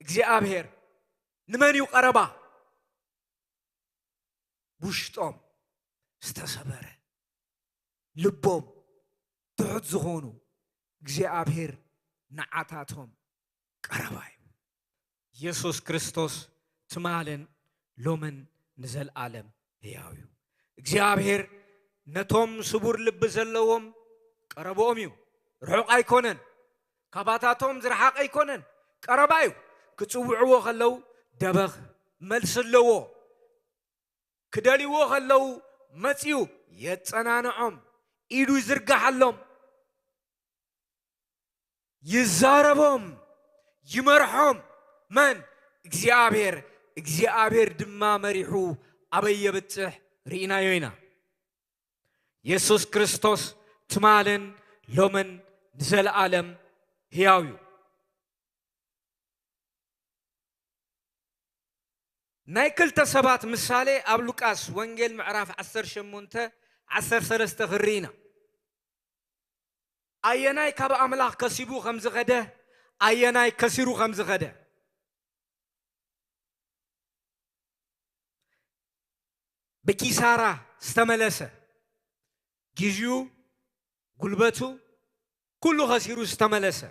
እግዚኣብሔር ንመን እዩ ቀረባ? ውሽጦም ዝተሰበረ፣ ልቦም ትሑት ዝኾኑ እግዚኣብሔር ንዓታቶም ቀረባ እዩ። የሱስ ክርስቶስ ትማልን ሎምን ንዘለኣለም ሕያው እዩ። እግዚኣብሔር ነቶም ስቡር ልቢ ዘለዎም ቀረብኦም እዩ። ርሑቕ ኣይኮነን። ካባታቶም ዝረሓቐ ኣይኮነን። ቀረባ እዩ። ክጽውዕዎ ከለዉ ደበኽ መልሲ ኣለዎ። ክደልይዎ ከለዉ መጺኡ የጸናንዖም፣ ኢዱ ይዝርግሓሎም፣ ይዛረቦም፣ ይመርሖም። መን? እግዚኣብሔር። እግዚኣብሔር ድማ መሪሑ ኣበይ የብጽሕ ርኢናዮ ኢና። የሱስ ክርስቶስ ትማልን ሎምን ንዘለኣለም ሕያው እዩ። ናይ ክልተ ሰባት ምሳሌ ኣብ ሉቃስ ወንጌል ምዕራፍ ዓሰርተ ሸሞንተ ዓሰርተ ሰለስተ ክርኢ ኢና። ኣየናይ ካብ ኣምላኽ ከሲቡ ከም ዝኸደ፣ ኣየናይ ከሲሩ ከም ዝኸደ። ብኪሳራ ዝተመለሰ፣ ግዜኡ፣ ጉልበቱ፣ ኩሉ ከሲሩ ዝተመለሰ።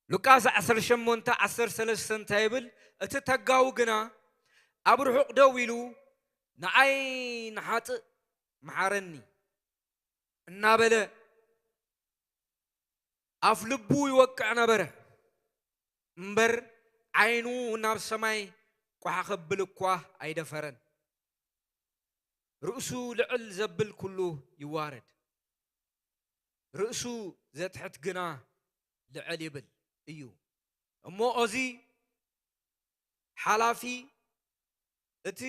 ሉቃስ ዓሰርተ ሸሞንተ ዓሰርተ ሰለስተ እንታይ ይብል? እቲ ተጋዊ ግና ኣብ ርሑቕ ደው ኢሉ፣ "ንዓይ ንሓጥእ መሓረኒ" እናበለ ኣፍ ልቡ ይወቅዕ ነበረ እምበር፣ ዓይኑ ናብ ሰማይ ቋሕ ከብል እኳ ኣይደፈረን። ርእሱ ልዕል ዘብል ኩሉ ይዋረድ፣ ርእሱ ዘትሕት ግና ልዕል ይብል እዩ። እሞ እዚ ሓላፊ፣ እቲ፣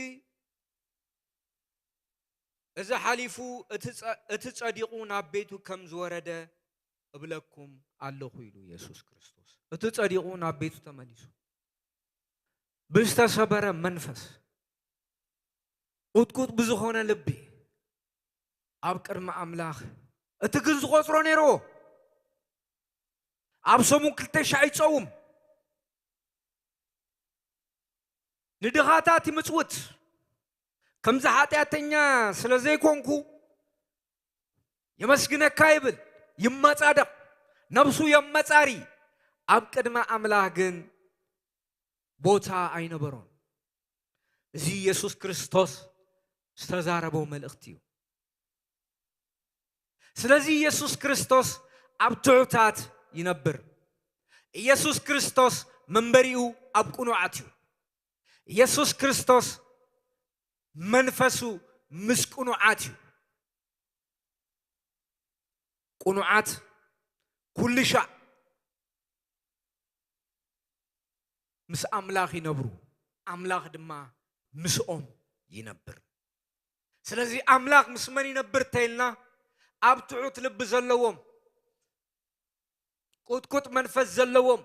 እዚ ሓሊፉ እቲ ጸ-፣ እቲ ጸዲቑ ናብ ቤቱ ከም ዝወረደ እብለኩም ኣለኹ ኢሉ የሱስ ክርስቶስ። እቲ ጸዲቑ ናብ ቤቱ ተመሊሱ፣ ብዝተሰበረ መንፈስ፣ ቁጥቁጥ ብዝኾነ ልቢ ኣብ ቅድሚ ኣምላኽ፣ እቲ ግን ዝቖጽሮ ነይርዎ። ኣብ ሰሙን ክልተ ሻዕ ይጸውም፣ ንድኻታት ይምጽውት። ከምዚ ሓጢኣተኛ ስለ ዘይኮንኩ የመስግነካ ይብል፣ ይመጻደቕ፣ ነብሱ የመጻሪ። ኣብ ቅድሚ ኣምላኽ ግን ቦታ ኣይነበሮን። እዚ የሱስ ክርስቶስ ዝተዛረቦ መልእኽቲ እዩ። ስለዚ ኢየሱስ ክርስቶስ ኣብ ትሑታት ይነብር። ኢየሱስ ክርስቶስ መንበሪኡ ኣብ ቅኑዓት እዩ። ኢየሱስ ክርስቶስ መንፈሱ ምስ ቅኑዓት እዩ። ቅኑዓት ኩሉ ሻዕ ምስ ኣምላኽ ይነብሩ፣ ኣምላኽ ድማ ምስኦም ይነብር። ስለዚ ኣምላኽ ምስ መን ይነብር ተይልና፣ ኣብ ትሑት ልቢ ዘለዎም፣ ቁጥቁጥ መንፈስ ዘለዎም፣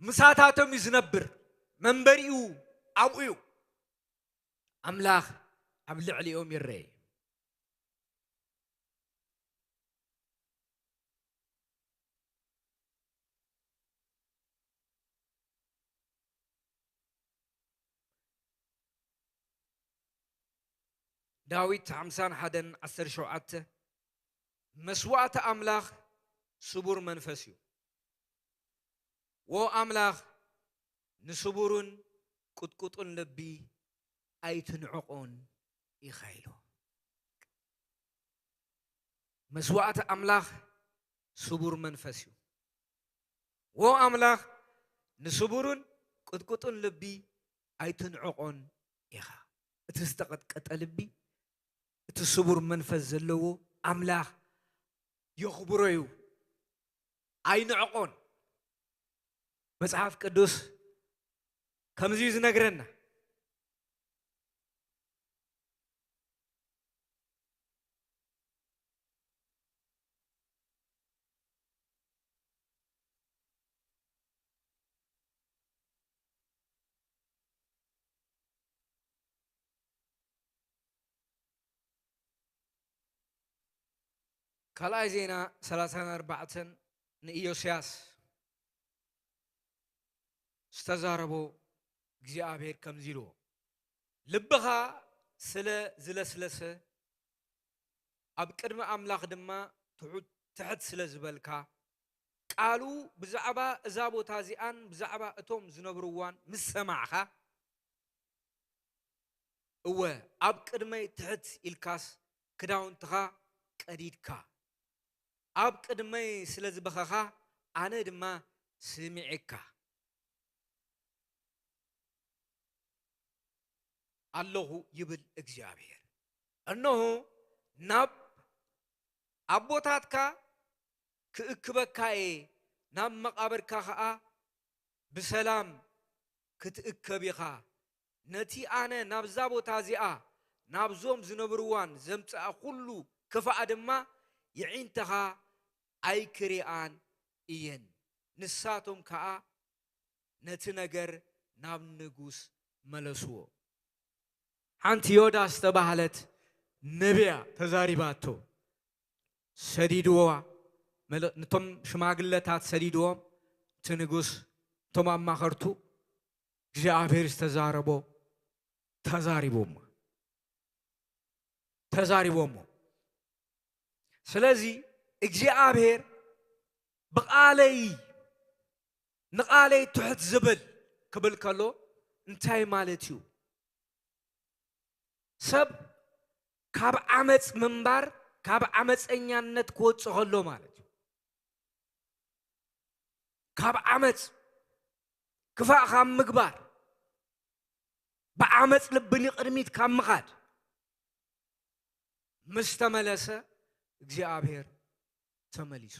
ምሳታቶም እዩ ዝነብር። መንበሪኡ ኣብኡ እዩ። ኣምላኽ ኣብ ልዕሊኦም ይረአ። ዳዊት ሓምሳን ሓደን ዓሰርተ ሸውዓተ፣ መስዋእቲ ኣምላኽ ስቡር መንፈስ እዩ። ዎ ኣምላኽ ንስቡርን ቅጥቁጥን ልቢ ኣይትንዕቆን ኢኻ ኢሉ። መስዋእቲ ኣምላኽ ስቡር መንፈስ እዩ። ዎ ኣምላኽ ንስቡርን ቅጥቁጥን ልቢ ኣይትንዕቆን ኢኻ። እቲ ዝተቐጥቀጠ ልቢ፣ እቲ ስቡር መንፈስ ዘለዎ ኣምላኽ የኽብሮ እዩ፣ ኣይንዕቆን። መጽሓፍ ቅዱስ ከምዚ እዩ ዝነግረና። ካልኣይ ዜና ሰላሳን ኣርባዕተን ንኢዮስያስ ዝተዛረቦ እግዚኣብሔር ከምዚ ኢልዎ፣ ልብኻ ስለ ዝለስለሰ፣ ኣብ ቅድሚ ኣምላኽ ድማ ትሑት፣ ትሕት ስለ ዝበልካ፣ ቃሉ ብዛዕባ እዛ ቦታ እዚኣን ብዛዕባ እቶም ዝነብርዋን ምስ ሰማዕኻ፣ እወ፣ ኣብ ቅድመይ ትሕት ኢልካስ ክዳውንትኻ ቀዲድካ፣ ኣብ ቅድመይ ስለ ዝበኸኻ፣ ኣነ ድማ ስሚዒካ ኣለኹ ይብል እግዚኣብሔር። እነሆ ናብ ኣቦታትካ ክእክበካ እየ፣ ናብ መቓብርካ ኸኣ ብሰላም ክትእከብ ኢኻ። ነቲ ኣነ ናብዛ ቦታ እዚኣ፣ ናብዞም ዝነብርዋን ዘምጽኣ ኩሉ ክፋእ ድማ የዒንትኻ ኣይክሪኣን እየን። ንሳቶም ከኣ ነቲ ነገር ናብ ንጉስ መለስዎ። ሓንቲ ዮዳ ዝተባህለት ነቢያ ተዛሪባቶ። ሰዲድዋ፣ መልእ-፣ ነቶም ሽማግለታት ሰዲድዎም፣ እቲ ንጉስ፣ እቶም ኣማኸርቱ፣ እግዚኣብሔር ዝተዛረቦ ተዛሪቦሞ። ተዛሪቦሞ። ስለዚ እግዚኣብሔር ብቓለይ፣ ንቓለይ ትሕት ዝብል ክብል ከሎ እንታይ ማለት እዩ? ሰብ ካብ ዓመፅ ምንባር፣ ካብ ዓመፀኛነት ክወፅእ ከሎ ማለት እዩ። ካብ ዓመፅ፣ ክፋእ ካብ ምግባር፣ ብዓመፅ ልቢ ንቕድሚት ካብ ምኻድ ምስ ተመለሰ እግዚኣብሔር ተመሊሱ።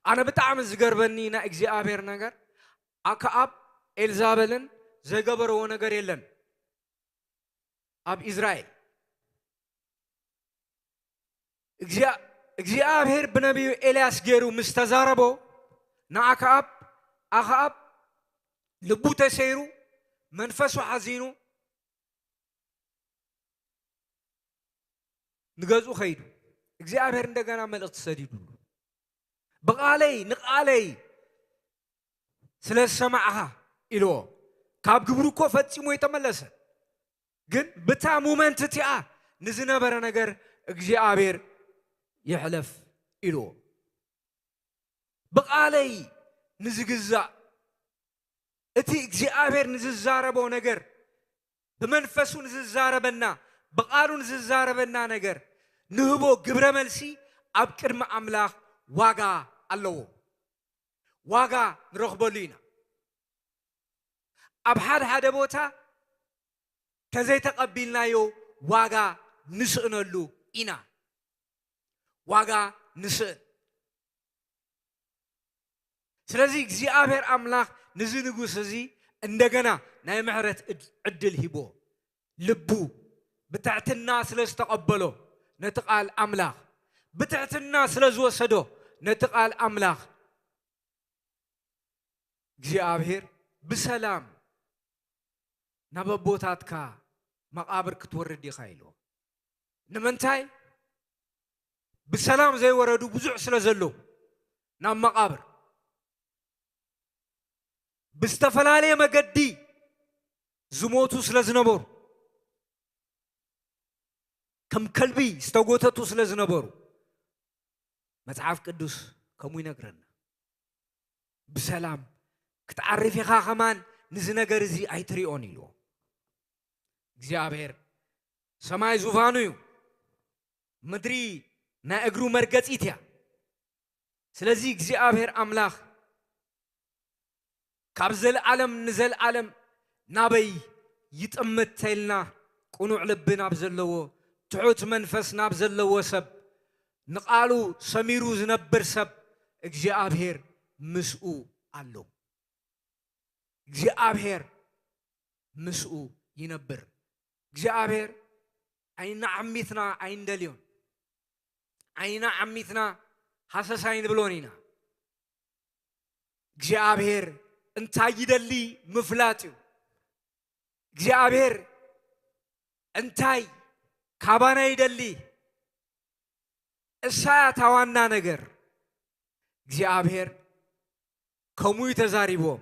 ኣነ ብጣዕሚ ዝገርመኒ ናይ እግዚኣብሔር ነገር፣ ኣክኣብ ኤልዛቤልን ዘይገበርዎ ነገር የለን። ኣብ ኢዝራኤል እግዚኣብ-፣ እግዚኣብሔር ብነቢዩ ኤልያስ ገይሩ ምስ ተዛረቦ፣ ንኣክኣብ፣ ኣክኣብ ልቡ ተሰይሩ፣ መንፈሱ ሓዚኑ፣ ንገዝኡ ኸይዱ። እግዚኣብሔር እንደገና መልእኽቲ ሰዲዱሉ። "ብቓለይ፣ ንቓለይ ስለ ዝሰማዕኻ" ኢልዎ። ካብ ግብሩ እኮ ፈጺሙ ኣይተመለሰን። ግን ብታ ሞመንት እቲኣ ንዝነበረ ነገር እግዚኣብሔር ይሕለፍ ኢልዎ። ብቓለይ ንዝግዛእ፣ እቲ እግዚኣብሔር ንዝዛረቦ ነገር ብመንፈሱ ንዝዛረበና፣ ብቓሉ ንዝዛረበና ነገር ንህቦ ግብረ መልሲ ኣብ ቅድሚ ኣምላኽ ዋጋ ኣለዎ። ዋጋ ንረኽበሉ ኢና። ኣብ ሓደ ሓደ ቦታ ተዘይተቐቢልናዮ ዋጋ ንስእነሉ ኢና። ዋጋ ንስእን። ስለዚ እግዚኣብሔር ኣምላኽ ንዚ ንጉስ እዚ እንደገና ናይ ምሕረት ዕድ-፣ ዕድል ሂቦ። ልቡ ብትሕትና ስለ ዝተቐበሎ ነቲ ቃል ኣምላኽ፣ ብትሕትና ስለ ዝወሰዶ ነቲ ቃል ኣምላኽ፣ እግዚኣብሔር ብሰላም ናብ ኣቦታትካ መቓብር ክትወርድ ኢኻ ኢልዎ። ንምንታይ? ብሰላም ዘይወረዱ ብዙሕ ስለ ዘለዉ ናብ መቓብር ብዝተፈላለየ መገዲ ዝሞቱ ስለ ዝነበሩ፣ ከም ከልቢ ዝተጎተቱ ስለ ዝነበሩ፣ መጽሓፍ ቅዱስ ከምኡ ይነግረና። ብሰላም ክትዓርፍ ኢኻ፣ ከማን ንዚ ነገር እዚ ኣይትሪኦን ኢልዎ። እግዚኣብሔር ሰማይ ዙፋኑ እዩ፣ ምድሪ ናይ እግሩ መርገጺት እያ። ስለዚ እግዚኣብሔር ኣምላኽ ካብ ዘለዓለም ንዘለዓለም ናበይ ይጥምት ተልና፣ ቅኑዕ ልቢ ናብ ዘለዎ፣ ትሑት መንፈስ ናብ ዘለዎ ሰብ፣ ንቓሉ ሰሚሩ ዝነብር ሰብ እግዚኣብሔር ምስኡ ኣሎ። እግዚኣብሔር ምስኡ ይነብር። እግዚኣብሔር ዓይንና ዓሚትና ኣይንደልዮን። ዓይንና ዓሚትና ሃሰስ ኣይንብሎን ኢና። እግዚኣብሔር እንታይ ይደሊ ምፍላጥ እዩ። እግዚኣብሔር እንታይ ካባና ይደሊ? እሳ እያ እታ ዋና ነገር። እግዚኣብሔር ከምኡ እዩ ተዛሪብዎም።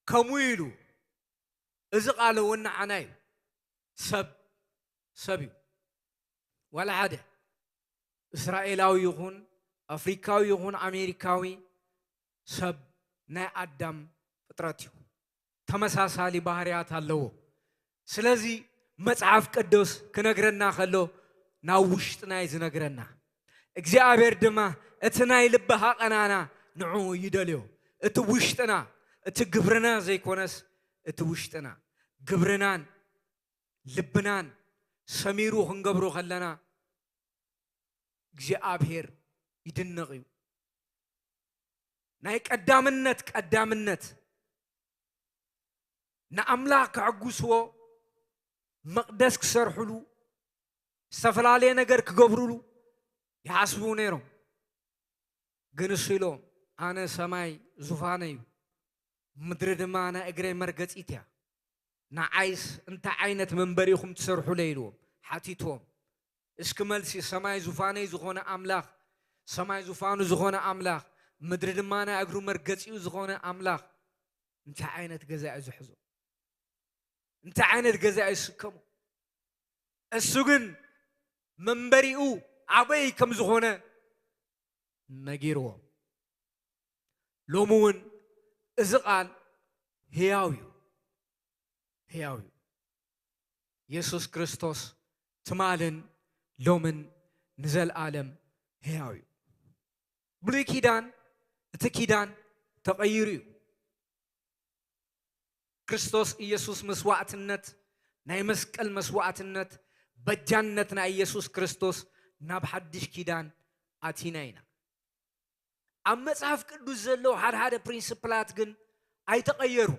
ከምኡ ኢሉ፣ እዚ ቃል እውን ንዓና እዩ። ሰብ፣ ሰብ እዩ። ዋላ ሓደ እስራኤላዊ ይኹን፣ ኣፍሪካዊ ይኹን፣ ኣሜሪካዊ፣ ሰብ ናይ ኣዳም ፍጥረት እዩ። ተመሳሳሊ ባህርያት ኣለዎ። ስለዚ መጽሓፍ ቅዱስ ክነግረና ከሎ ናብ ውሽጥና እዩ ዝነግረና። እግዚኣብሔር ድማ እቲ ናይ ልቢ ሃቐናና ንዕኡ ይደልዮ። እቲ ውሽጥና፣ እቲ ግብርና ዘይኮነስ፣ እቲ ውሽጥና፣ ግብርናን ልብናን ሰሚሩ ክንገብሮ ከለና፣ እግዚኣብሔር ይድነቕ እዩ። ናይ ቀዳምነት፣ ቀዳምነት ንኣምላኽ ከዕጉስዎ፣ መቕደስ ክሰርሕሉ፣ ዝተፈላለየ ነገር ክገብሩሉ ይሓስቡ ነይሮም። ግን እሱ ኢሎም፣ ኣነ ሰማይ ዙፋነይ እዩ፣ ምድሪ ድማ ናይ እግረይ መርገጺት እያ። ንዓይስ እንታይ ዓይነት መንበሪ ኢኹም ትሰርሑለይ? ኢልዎም ሓቲትዎም። እስኪ መልሲ፣ ሰማይ ዙፋነይ ዝኾነ ኣምላኽ፣ ሰማይ ዙፋኑ ዝኾነ ኣምላኽ፣ ምድሪ ድማ ናይ እግሩ መርገጺኡ ዝኾነ ኣምላኽ እንታይ ዓይነት ገዛ እዩ ዝሕዞ? እንታይ ዓይነት ገዛ እዩ ዝስከሞ? እሱ ግን መንበሪኡ ኣበይ ከም ዝኾነ ነጊርዎም። ሎሚ እውን እዚ ቃል ህያው እዩ፣ ህያው እዩ። የሱስ ክርስቶስ ትማልን ሎምን ንዘለኣለም ህያው እዩ። ብሉይ ኪዳን፣ እቲ ኪዳን ተቐይሩ እዩ። ክርስቶስ ኢየሱስ መስዋዕትነት፣ ናይ መስቀል መስዋዕትነት፣ በጃነት ናይ ኢየሱስ ክርስቶስ ናብ ሓድሽ ኪዳን ኣቲና ኢና። ኣብ መጽሓፍ ቅዱስ ዘለዉ ሓደ ሓደ ፕሪንስፕላት ግን ኣይተቐየሩ።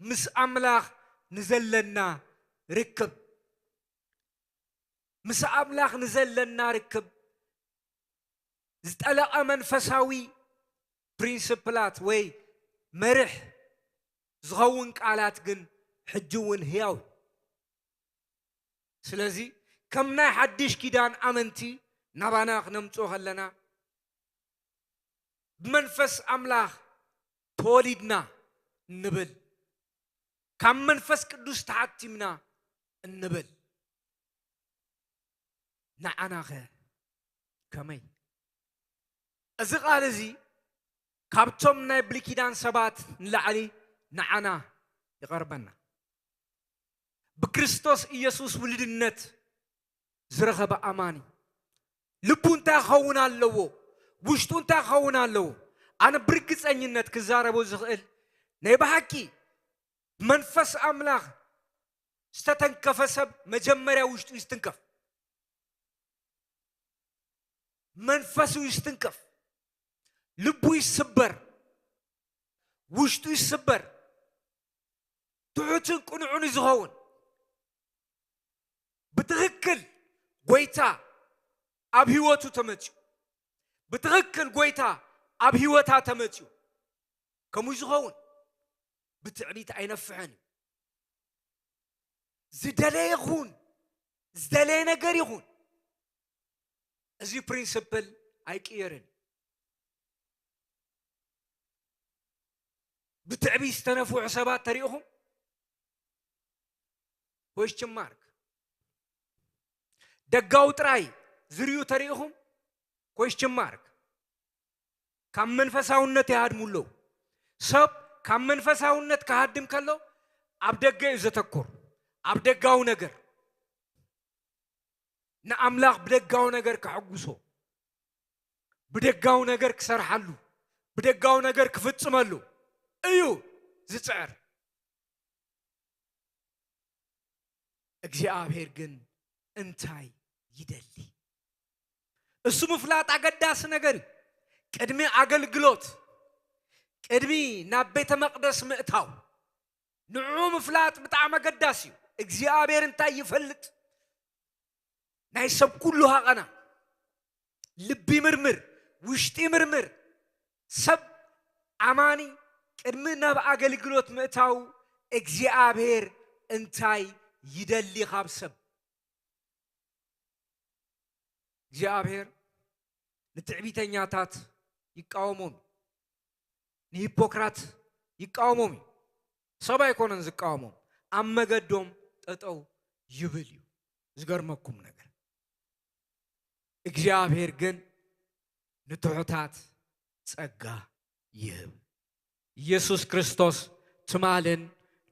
ምስ ኣምላኽ ንዘለና ርክብ፣ ምስ ኣምላኽ ንዘለና ርክብ ዝጠለቐ መንፈሳዊ ፕሪንስፕላት ወይ መርሕ ዝኸውን ቃላት ግን ሕጂ እውን ህያው እዩ። ስለዚ ከም ናይ ሓድሽ ኪዳን ኣመንቲ ናባና ክነምጽኦ ከለና፣ ብመንፈስ ኣምላኽ ተወሊድና እንብል፣ ካብ መንፈስ ቅዱስ ተሓቲምና እንብል፣ ንዓናኸ ከመይ? እዚ ቃል እዚ ካብቶም ናይ ብሉይ ኪዳን ሰባት ንላዕሊ ንዓና ይቐርበና። ብክርስቶስ ኢየሱስ ውልድነት ዝረኸበ ኣማኒ ልቡ እንታይ ክኸውን ኣለዎ? ውሽጡ እንታይ ክኸውን ኣለዎ? ኣነ ብርግጸኝነት ክዛረቦ ዝኽእል ናይ ብሓቂ መንፈስ ኣምላኽ ዝተተንከፈ ሰብ መጀመርያ ውሽጡ ይስትንከፍ። መንፈሱ ይስትንከፍ፣ ልቡ ይስበር፣ ውሽጡ ይስበር። ትሑትን ቅኑዕን እዩ ዝኸውን። ብትኽክል ጎይታ ኣብ ህይወቱ ተመፅዩ። ብትኽክል ጎይታ ኣብ ህይወታ ተመፅዩ። ከምኡ ዝኸውን ብትዕቢት ኣይነፍሕን እዩ። ዝደለየ ይኹን፣ ዝደለየ ነገር ይኹን፣ እዚ ፕሪንስፕል ኣይቅየርን። ብትዕቢት ዝተነፍሑ ሰባት ተሪእኹም? ኮስችን ማርክ። ደጋዊ ጥራይ ዝርዩ ተሪእኹም? ኮስችን ማርክ። ካብ መንፈሳውነት ይሃድሙ ኣለዉ። ሰብ ካብ መንፈሳውነት ክሃድም ከሎ ኣብ ደገ እዩ ዘተኩር፣ ኣብ ደጋዊ ነገር። ንኣምላኽ ብደጋዊ ነገር ከሐጉሶ፣ ብደጋዊ ነገር ክሰርሓሉ፣ ብደጋዊ ነገር ክፍጽመሉ እዩ ዝጽዕር። እግዚኣብሔር ግን እንታይ ይደሊ? እሱ ምፍላጥ ኣገዳሲ ነገር እዩ። ቅድሚ ኣገልግሎት፣ ቅድሚ ናብ ቤተ መቕደስ ምእታው፣ ንዕኡ ምፍላጥ ብጣዕሚ ኣገዳሲ እዩ። እግዚኣብሔር እንታይ ይፈልጥ? ናይ ሰብ ኩሉ ሃቐና፣ ልቢ ምርምር፣ ውሽጢ ምርምር። ሰብ ኣማኒ ቅድሚ ናብ ኣገልግሎት ምእታው እግዚኣብሔር እንታይ ይደሊ ካብ ሰብ? እግዚኣብሔር ንትዕቢተኛታት ይቃወሞም እዩ። ንሂፖክራት ይቃወሞም እዩ። ሰብ ኣይኮነን ዝቃወሞም፣ ኣብ መገዶም ጠጠው ይብል እዩ። ዝገርመኩም ነገር፣ እግዚኣብሔር ግን ንትሑታት ጸጋ ይህብ። ኢየሱስ ክርስቶስ ትማልን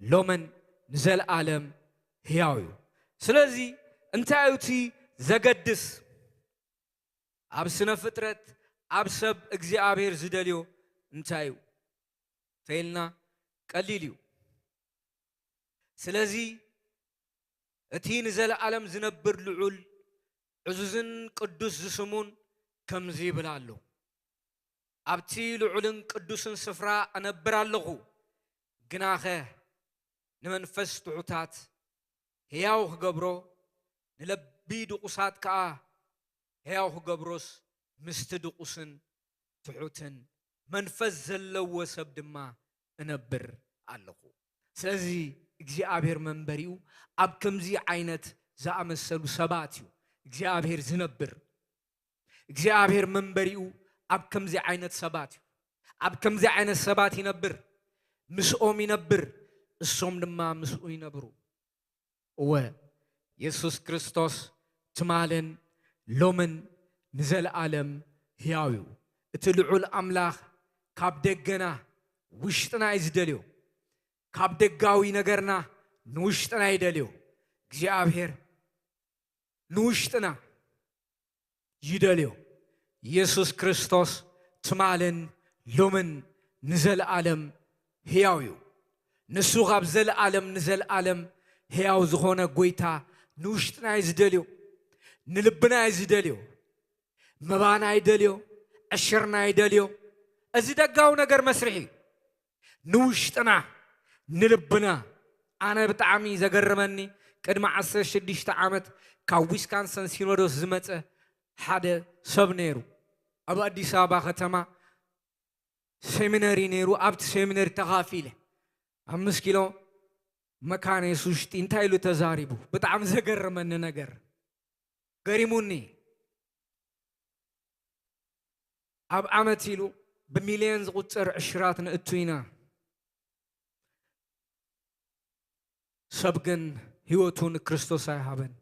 ሎምን ንዘለዓለም ሕያው እዩ። ስለዚ እንታይ እዩ እቲ ዘገድስ? ኣብ ስነ ፍጥረት፣ ኣብ ሰብ እግዚኣብሔር ዝደልዮ እንታይ እዩ? ተይልና ቀሊል እዩ። ስለዚ እቲ ንዘለዓለም ዝነብር ልዑል ዕዙዝን ቅዱስ ዝስሙን ከምዚ ይብል ኣሎ፣ ኣብቲ ልዑልን ቅዱስን ስፍራ እነብር ኣለኹ፣ ግናኸ ንመንፈስ ትሑታት ሕያው ክገብሮ፣ ንለቢ ድቑሳት ከኣ ሕያው ክገብሮስ፣ ምስቲ ድቑስን ትሑትን መንፈስ ዘለዎ ሰብ ድማ እነብር ኣለኹ። ስለዚ እግዚኣብሔር መንበሪኡ ኣብ ከምዚ ዓይነት ዝኣመሰሉ ሰባት እዩ እግዚኣብሔር ዝነብር። እግዚኣብሔር መንበሪኡ ኣብ ከምዚ ዓይነት ሰባት እዩ። ኣብ ከምዚ ዓይነት ሰባት ይነብር፣ ምስኦም ይነብር፣ እሶም ድማ ምስኡ ይነብሩ። እወ፣ የሱስ ክርስቶስ ትማልን ሎምን ንዘለኣለም ሕያው እዩ። እቲ ልዑል ኣምላኽ ካብ ደገና ውሽጥና እዩ ዝደልዮ። ካብ ደጋዊ ነገርና ንውሽጥና ይደልዮ። እግዚኣብሔር ንውሽጥና ይደልዮ። የሱስ ክርስቶስ ትማልን ሎምን ንዘለኣለም ሕያው እዩ። ንሱ ካብ ዘለኣለም ንዘለኣለም ሕያው ዝኾነ ጎይታ ንውሽጥና እዩ ዝደልዮ። ንልብና እዩ ዝደልዮ። መባና ይደልዮ። ዕሽርና ይደልዮ። እዚ ደጋዊ ነገር መስርሒ እዩ። ንውሽጥና፣ ንልብና። ኣነ ብጣዕሚ ዘገርመኒ፣ ቅድሚ ዓሰርተ ሽዱሽተ ዓመት ካብ ዊስካንሰን ሲኖዶስ ዝመጸ ሓደ ሰብ ነይሩ። ኣብ ኣዲስ ኣበባ ከተማ ሴሚነሪ ነይሩ። ኣብቲ ሴሚነሪ ተኻፊለ። ኣምስት ኪሎ መካነ የሱስ ውሽጢ እንታይ ኢሉ ተዛሪቡ? ብጣዕሚ ዘገርመኒ ነገር ገሪሙኒ። ኣብ ዓመት ኢሉ ብሚልዮን ዝቑጸር ዕሽራት ነእቱ ኢና። ሰብ ግን ህይወቱ ንክርስቶስ ኣይሃበን።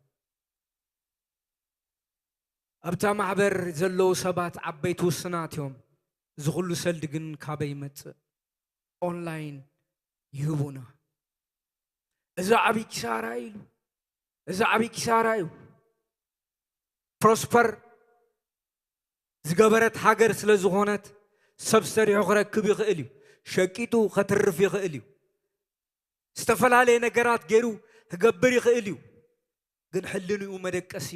ኣብታ ማሕበር ዘለዉ ሰባት ዓበይቲ ውስናት እዮም። እዚ ኩሉ ሰልዲ ግን ካበይ ይመጽእ? ኦንላይን ይህቡና። እዚ ዓብዪ ኪሳራ እዩ ኢሉ። እዚ ዓብዪ ኪሳራ እዩ። ፕሮስፐር ዝገበረት ሃገር ስለ ዝኾነት፣ ሰብ ሰሪሑ ክረክብ ይኽእል እዩ። ሸቂጡ ከትርፍ ይኽእል እዩ። ዝተፈላለየ ነገራት ገይሩ ክገብር ይኽእል እዩ። ግን ሕልንኡ መደቀሲ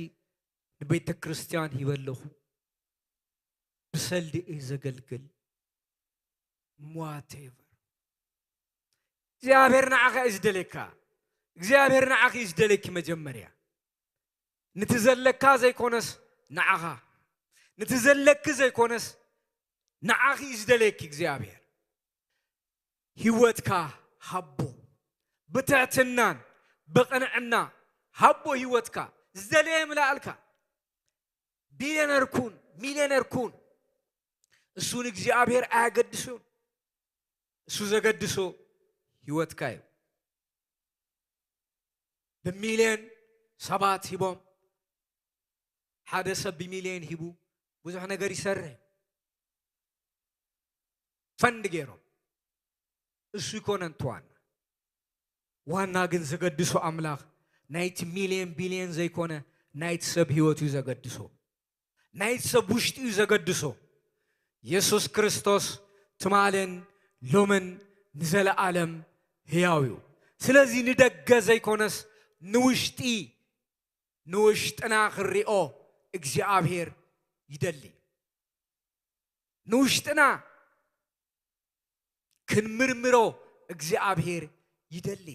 ንቤተ ክርስቲያን ሂበ ኣለኹ። ብሰልዲ እዩ ዘገልግል። ዋቴቨር። እግዚኣብሔር ንዓኻ እዩ ዝደልየካ። እግዚኣብሔር ንዓኺ እዩ ዝደልየኪ። መጀመርያ ንቲ ዘለካ ዘይኮነስ ንዓኻ፣ ንቲ ዘለኪ ዘይኮነስ ንዓኺ እዩ ዝደልየኪ እግዚኣብሔር። ህይወትካ ሃቦ፣ ብትሕትናን ብቕንዕና ሃቦ። ህይወትካ ዝደለየ ይምላኣልካ። ቢልዮነር ኩን፣ ሚልዮነር ኩን፣ እሱ ንእግዚኣብሔር ኣያገድሶን። እሱ ዘገድሶ ህይወትካ እዩ። ብሚልዮን ሰባት ሂቦም፣ ሓደ ሰብ ብሚልዮን ሂቡ ብዙሕ ነገር ይሰርሕ። ፈንድ ገይሮም። እሱ ይኮነን እቲ ዋና። ዋና ግን ዘገድሶ ኣምላኽ ናይቲ ሚልዮን ቢልዮን ዘይኮነ፣ ናይቲ ሰብ ህይወት እዩ ዘገድሶ። ናይቲ ሰብ ውሽጢ እዩ ዘገድሶ። የሱስ ክርስቶስ ትማልን ሎምን ንዘለኣለም ህያው እዩ። ስለዚ ንደገ ዘይኮነስ ንውሽጢ፣ ንውሽጥና ክንሪኦ እግዚኣብሔር ይደሊ። ንውሽጥና ክንምርምሮ እግዚኣብሔር ይደሊ።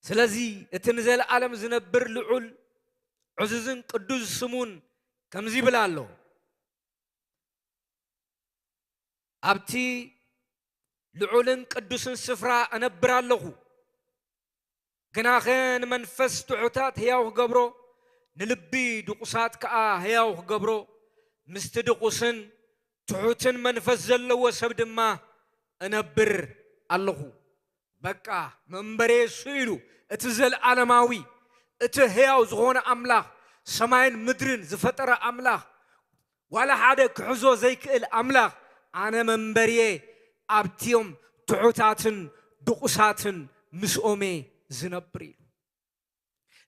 ስለዚ እቲ ንዘለኣለም ዝነብር ልዑል ዕዙዝን ቅዱስ ስሙን ከምዚ ይብል ኣሎ፣ ኣብቲ ልዑልን ቅዱስን ስፍራ እነብር ኣለኹ። ግናኸ ንመንፈስ ትሑታት ህያው ክገብሮ፣ ንልቢ ድቑሳት ከኣ ህያው ክገብሮ፣ ምስቲ ድቑስን ትሑትን መንፈስ ዘለዎ ሰብ ድማ እነብር ኣለኹ። በቃ መንበሬ እሱ ኢሉ፣ እቲ ዘለዓለማዊ፣ እቲ ህያው ዝኾነ ኣምላኽ፣ ሰማይን ምድርን ዝፈጠረ ኣምላኽ፣ ዋላ ሓደ ክሕዞ ዘይክእል ኣምላኽ፣ ኣነ መንበርየ ኣብቲኦም ትሑታትን ድቑሳትን ምስኦምየ ዝነብር ኢሉ።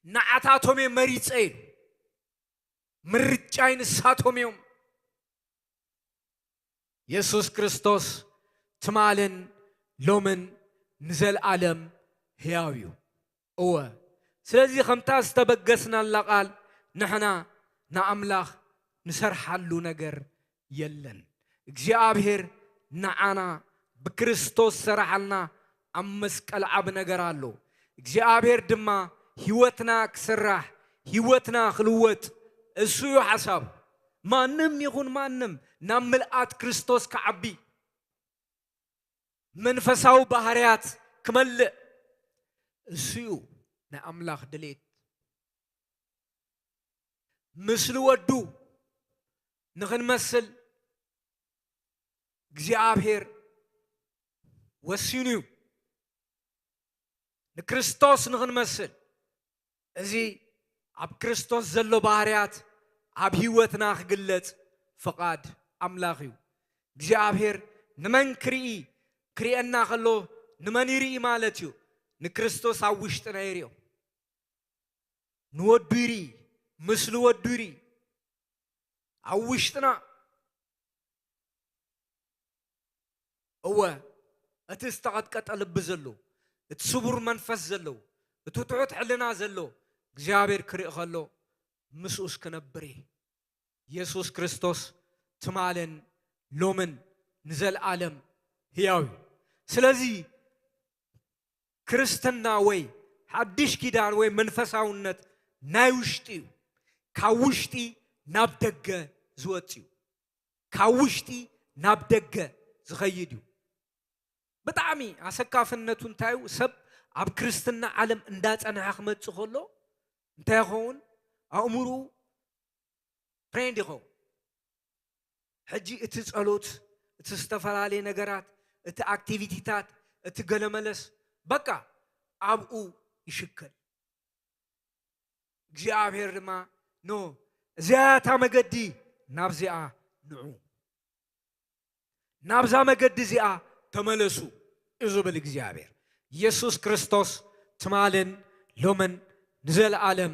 ንዓታቶምየ መሪጸ ኢሉ። ምርጫይ ንሳቶም እዮም። የሱስ ክርስቶስ ትማልን ሎምን ንዘለኣለም ህያው እዩ። እወ፣ ስለዚ ከምታ ዝተበገስናላ ቃል ንሕና ንኣምላኽ ንሰርሓሉ ነገር የለን። እግዚኣብሔር ንዓና ብክርስቶስ ዝሰረሓልና ኣብ መስቀል ዓቢ ነገር ኣሎ። እግዚኣብሔር ድማ ህይወትና ክስራሕ፣ ህይወትና ክልወጥ እሱ እዩ ሓሳቡ። ማንም ይኹን ማንም ናብ ምልኣት ክርስቶስ ክዓቢ፣ መንፈሳዊ ባህርያት ክመልእ እሱ እዩ ናይ ኣምላኽ ድሌት። ምስሊ ወዱ ንኽንመስል እግዚኣብሔር ወሲኑ እዩ። ንክርስቶስ ንኽንመስል፣ እዚ ኣብ ክርስቶስ ዘሎ ባህርያት ኣብ ህይወትና ክግለጽ ፍቓድ ኣምላኽ እዩ። እግዚኣብሔር ንመን ክርኢ፣ ክርእየና ከሎ ንመን ይርኢ ማለት እዩ? ንክርስቶስ ኣብ ውሽጥና ይርእዮ። ንወዱ ይርኢ፣ ምስሊ ወዱ ይርኢ። ኣብ ውሽጥና፣ እወ፣ እቲ ዝተቐጥቀጠ ልቢ ዘለዎ፣ እቲ ስቡር መንፈስ ዘለዎ፣ እቲ ትሑት ሕልና ዘለዎ እግዚኣብሔር ክርኢ ከሎ ምስኡስ ክነብር እየ። የሱስ ክርስቶስ ትማልን ሎምን ንዘለኣለም ህያው እዩ። ስለዚ ክርስትና ወይ ሓድሽ ኪዳን ወይ መንፈሳውነት ናይ ውሽጢ እዩ። ካብ ውሽጢ ናብ ደገ ዝወጽእ እዩ። ካብ ውሽጢ ናብ ደገ ዝኸይድ እዩ። ብጣዕሚ ኣሰካፍነቱ እንታይ እዩ? ሰብ ኣብ ክርስትና ዓለም እንዳጸንሐ ክመጽእ ከሎ እንታይ ይኸውን? ኣእምሮኡ ትሬንድ ይኸውን። ሕጂ እቲ ጸሎት፣ እቲ ዝተፈላለየ ነገራት፣ እቲ ኣክቲቪቲታት፣ እቲ ገለመለስ፣ በቃ ኣብኡ ይሽከል። እግዚኣብሔር ድማ፣ ኖ፣ እዚኣ እታ መገዲ፣ ናብዚኣ ንዑ። ናብዛ መገዲ እዚኣ ተመለሱ እዩ ዝብል እግዚኣብሔር። ኢየሱስ ክርስቶስ ትማልን ሎምን ንዘለኣለም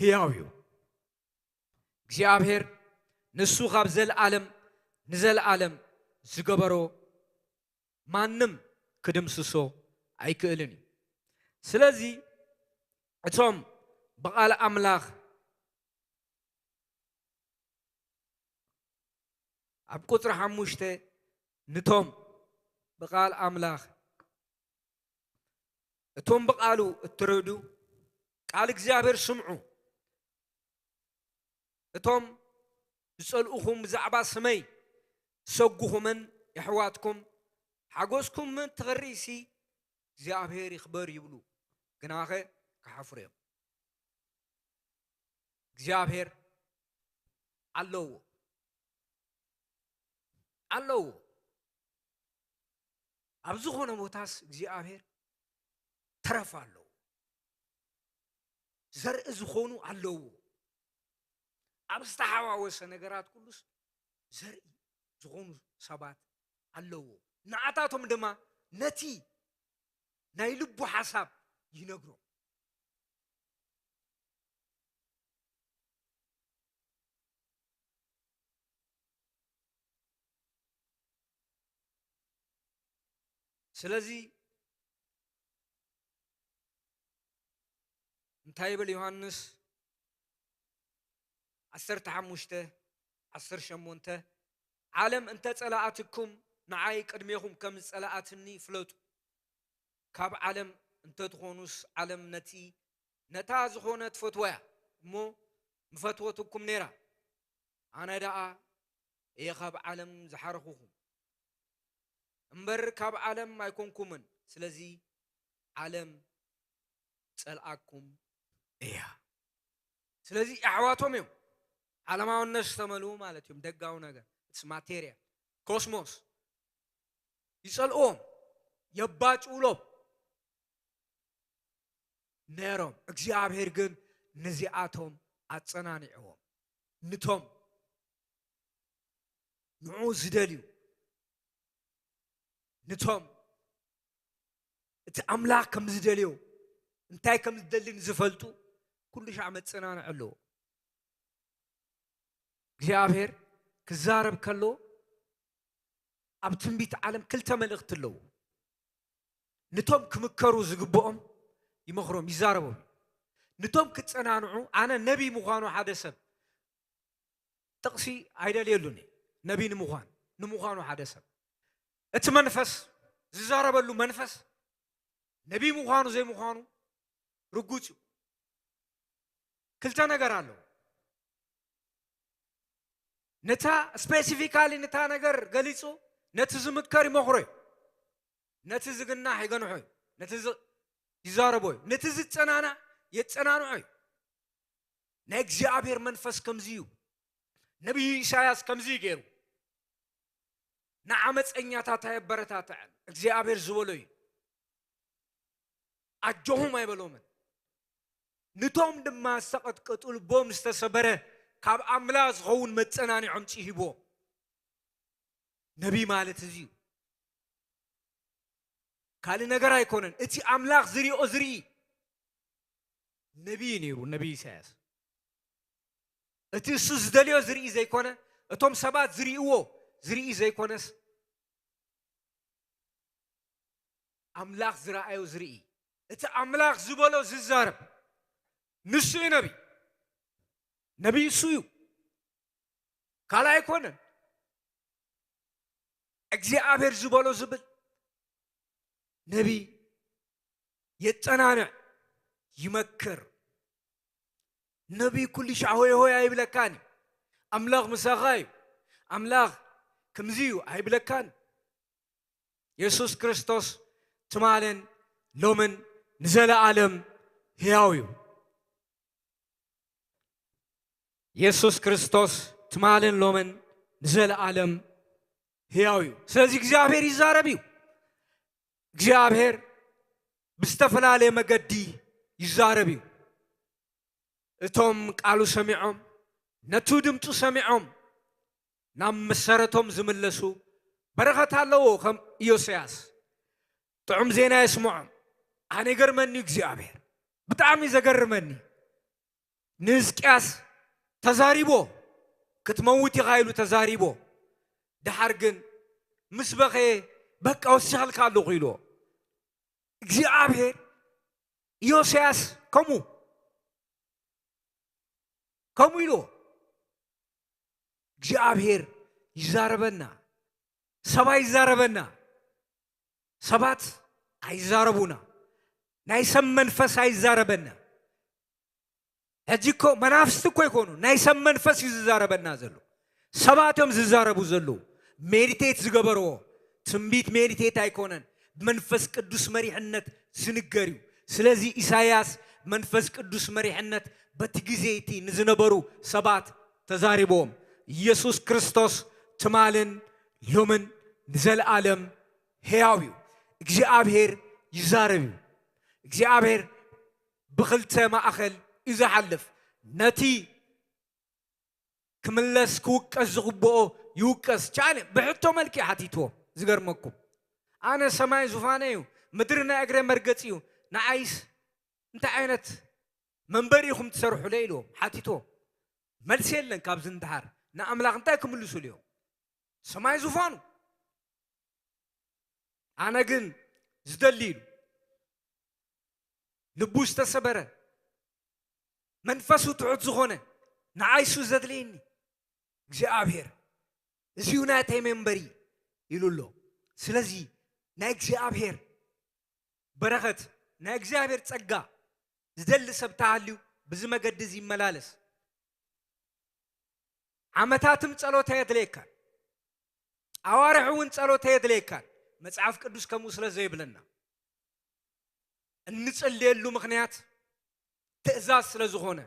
ህያው እዩ። እግዚኣብሔር ንሱ ካብ ዘለኣለም ንዘለኣለም ዝገበሮ ማንም ክድምስሶ ኣይክእልን እዩ። ስለዚ እቶም ብቓል ኣምላኽ ኣብ ቁጽሪ ሓሙሽተ ንቶም ብቓል ኣምላኽ እቶም ብቓሉ እትረዱ ቃል እግዚኣብሔር ስምዑ። እቶም ዝጸልኡኹም ብዛዕባ ስመይ ዝሰጉኹምን የሕዋትኩም ሓጎስኩም ትኽርኢሲ እግዚኣብሔር ይኽበር ይብሉ፣ ግናኸ ክሓፍሩ እዮም። እግዚኣብሔር ኣለዎ፣ ኣለዎ። ኣብ ዝኾነ ቦታስ እግዚኣብሔር ተረፍ ኣለዎ። ዘርኢ ዝኾኑ ኣለዎ። ኣብ ዝተሓዋወሰ ነገራት ኩሉስ ዘርኢ ዝኾኑ ሰባት ኣለዎ። ንዓታቶም ድማ ነቲ ናይ ልቡ ሓሳብ ይነግሮም። ስለዚ እንታይ ይብል ዮሃንስ ዓሰርተ ሓሙሽተ ዓሰርተ ሸሞንተ፣ ዓለም እንተ ጸላኣትኩም ንዓይ ቅድሜኹም ከም ዝጸላኣትኒ ፍለጡ። ካብ ዓለም እንተ ትኾኑስ ዓለም ነቲ ነታ ዝኾነ ትፈትዋ እያ እሞ ምፈትወትኩም ነይራ። ኣነ ደኣ እየ ካብ ዓለም ዝሓረኹኹም እምበር ካብ ዓለም ኣይኮንኩምን። ስለዚ ዓለም ጸልኣኩም እያ። ስለዚ ኣሕዋቶም እዮም። ዓለማውነት ዝተመልኡ ማለት እዮም። ደጋዊ ነገር፣ it's material፣ ኮስሞስ ይጸልእዎም፣ የባጭውሎም ነይሮም። እግዚኣብሔር ግን ነዚኣቶም ኣጸናኒዕዎም። ንቶም ንዑ ዝደልዩ፣ ንቶም እቲ ኣምላኽ ከም ዝደልዮ፣ እንታይ ከም ዝደሊ ንዝፈልጡ ኩሉ ሻዕ መጸናንዒ ኣለዎ። እግዚኣብሔር ክዛረብ ከሎ ኣብ ትንቢት ዓለም ክልተ መልእኽቲ ኣለዎ። ንቶም ክምከሩ ዝግብኦም ይመኽሮም፣ ይዛረቦም። ንቶም ክጸናንዑ፣ ኣነ ነቢይ ምዃኑ ሓደ ሰብ ጥቕሲ ኣይደልየሉን እየ። ነቢይ ንምዃን፣ ንምዃኑ ሓደ ሰብ እቲ መንፈስ ዝዛረበሉ መንፈስ ነቢይ ምዃኑ ዘይምዃኑ ርጉጽ እዩ። ክልተ ነገር ኣለዎ። ነታ ስፔሲፊካሊ ነታ ነገር ገሊጹ ነቲ ዝምከር ይመኽሮ እዩ። ነቲ ዝግናሕ ይገንሖ እዩ። ነቲ ዝ- ይዛረቦ እዩ። ነቲ ዝጸናናዕ የጸናንዖ እዩ። ናይ እግዚኣብሔር መንፈስ ከምዚ እዩ። ነቢዩ ኢሳያስ ከምዚ እዩ ገይሩ። ንዓመፀኛታት ኣየበረታትዐን፣ እግዚኣብሔር ዝበሎ እዩ። ኣጆኹም ኣይበሎምን። ንቶም ድማ ዝተቐጥቀጡ ልቦም ዝተሰበረ ካብ ኣምላኽ ዝኸውን መጸናንዖም ጺሂቦም። ነቢይ ማለት እዚ እዩ። ካልእ ነገር ኣይኮነን። እቲ ኣምላኽ ዝሪኦ ዝርኢ ነቢይ ነይሩ፣ ነቢይ ኢሳያስ። እቲ እሱ ዝደልዮ ዝርኢ ዘይኮነ፣ እቶም ሰባት ዝርእይዎ ዝርኢ ዘይኮነስ፣ ኣምላኽ ዝረኣዮ ዝርኢ፣ እቲ ኣምላኽ ዝበሎ ዝዛረብ፣ ንሱ እዩ ነቢይ። ነቢይ እሱ እዩ፣ ካልእ ኣይኮነን። እግዚኣብሔር ዝበሎ ዝብል ነቢይ የጸናንዕ፣ ይመክር። ነቢይ ኩሉ ሻዕ ሆይ ሆይ ኣይብለካን እዩ። ኣምላኽ ምሳኻ እዩ፣ ኣምላኽ ከምዚ እዩ ኣይብለካን። የሱስ ክርስቶስ ትማልን ሎምን ንዘለኣለም ሕያው እዩ። የሱስ ክርስቶስ ትማልን ሎምን ንዘለኣለም ሕያው እዩ። ስለዚ እግዚኣብሔር ይዛረብ እዩ። እግዚኣብሔር ብዝተፈላለየ መገዲ ይዛረብ እዩ። እቶም ቃሉ ሰሚዖም ነቱ ድምፁ ሰሚዖም ናብ መሰረቶም ዝምለሱ በረኸት ኣለዎ ከም ኢዮስያስ። ጥዑም ዜና የስምዖም። ኣነ ይገርመኒ እግዚኣብሔር። ብጣዕሚ ዘገርመኒ። ንህዝቅያስ ተዛሪቦ። ክትመውት ኢኻ ኢሉ ተዛሪቦ። ደሓር ግን ምስ በኸየ በቃ ወሲኸልካ ኣለኹ ኢልዎ። እግዚኣብሔር ኢዮስያስ ከምኡ ከምኡ ኢልዎ። እግዚኣብሔር ይዛረበና። ሰብ ኣይዛረበና። ሰባት ኣይዛረቡና። ናይ ሰብ መንፈስ ኣይዛረበና። ሕጂ እኮ መናፍስቲ እኮ ይኮኑ፣ ናይ ሰብ መንፈስ እዩ ዝዛረበና ዘሎ። ሰባት እዮም ዝዛረቡ ዘለዉ። ሜዲቴት ዝገበርዎ ትንቢት ሜዲቴት ኣይኮነን፣ ብመንፈስ ቅዱስ መሪሕነት ዝንገር እዩ። ስለዚ ኢሳይያስ መንፈስ ቅዱስ መሪሕነት በቲ ግዜ እቲ ንዝነበሩ ሰባት ተዛሪብዎም። ኢየሱስ ክርስቶስ ትማልን ሎምን ንዘለኣለም ሕያው እዩ። እግዚኣብሔር ይዛረብ እዩ። እግዚኣብሔር ብኽልተ ማእኸል እዩ ዝሓልፍ። ነቲ ክምለስ ክውቀስ ዝግብኦ ይውቀስ። ቻለ ብሕቶ መልክዕ ሓቲትዎም። ዝገርመኩም ኣነ ሰማይ ዙፋነ እዩ፣ ምድሪ ናይ እግረ መርገጺ እዩ፣ ንዓይስ እንታይ ዓይነት መንበሪ ኢኹም ትሰርሑለ ኢልዎም ሓቲትዎም። መልሲ የለን ካብዚ ንድሓር ንኣምላኽ እንታይ ክምልሱሉ እዮም? ሰማይ ዙፋኑ። ኣነ ግን ዝደሊ ኢሉ ልቡ ዝተሰበረ መንፈሱ ትሑት ዝኾነ ንዓይሱ ዘድልየኒ እግዚኣብሔር እዚዩ ናተይ መንበሪ ኢሉ ኣሎ። ስለዚ ናይ እግዚኣብሔር በረኸት ናይ እግዚኣብሔር ጸጋ ዝደሊ ሰብ ተሃልዩ ብዚ መገዲ እዚ ይመላለስ። ዓመታትም ጸሎት ኣየድለየካን፣ ኣዋርሕ እውን ጸሎት ኣየድለየካን። መጽሓፍ ቅዱስ ከምኡ ስለ ዘይብለና እንጽልየሉ ምኽንያት ትእዛዝ ስለ ዝኾነ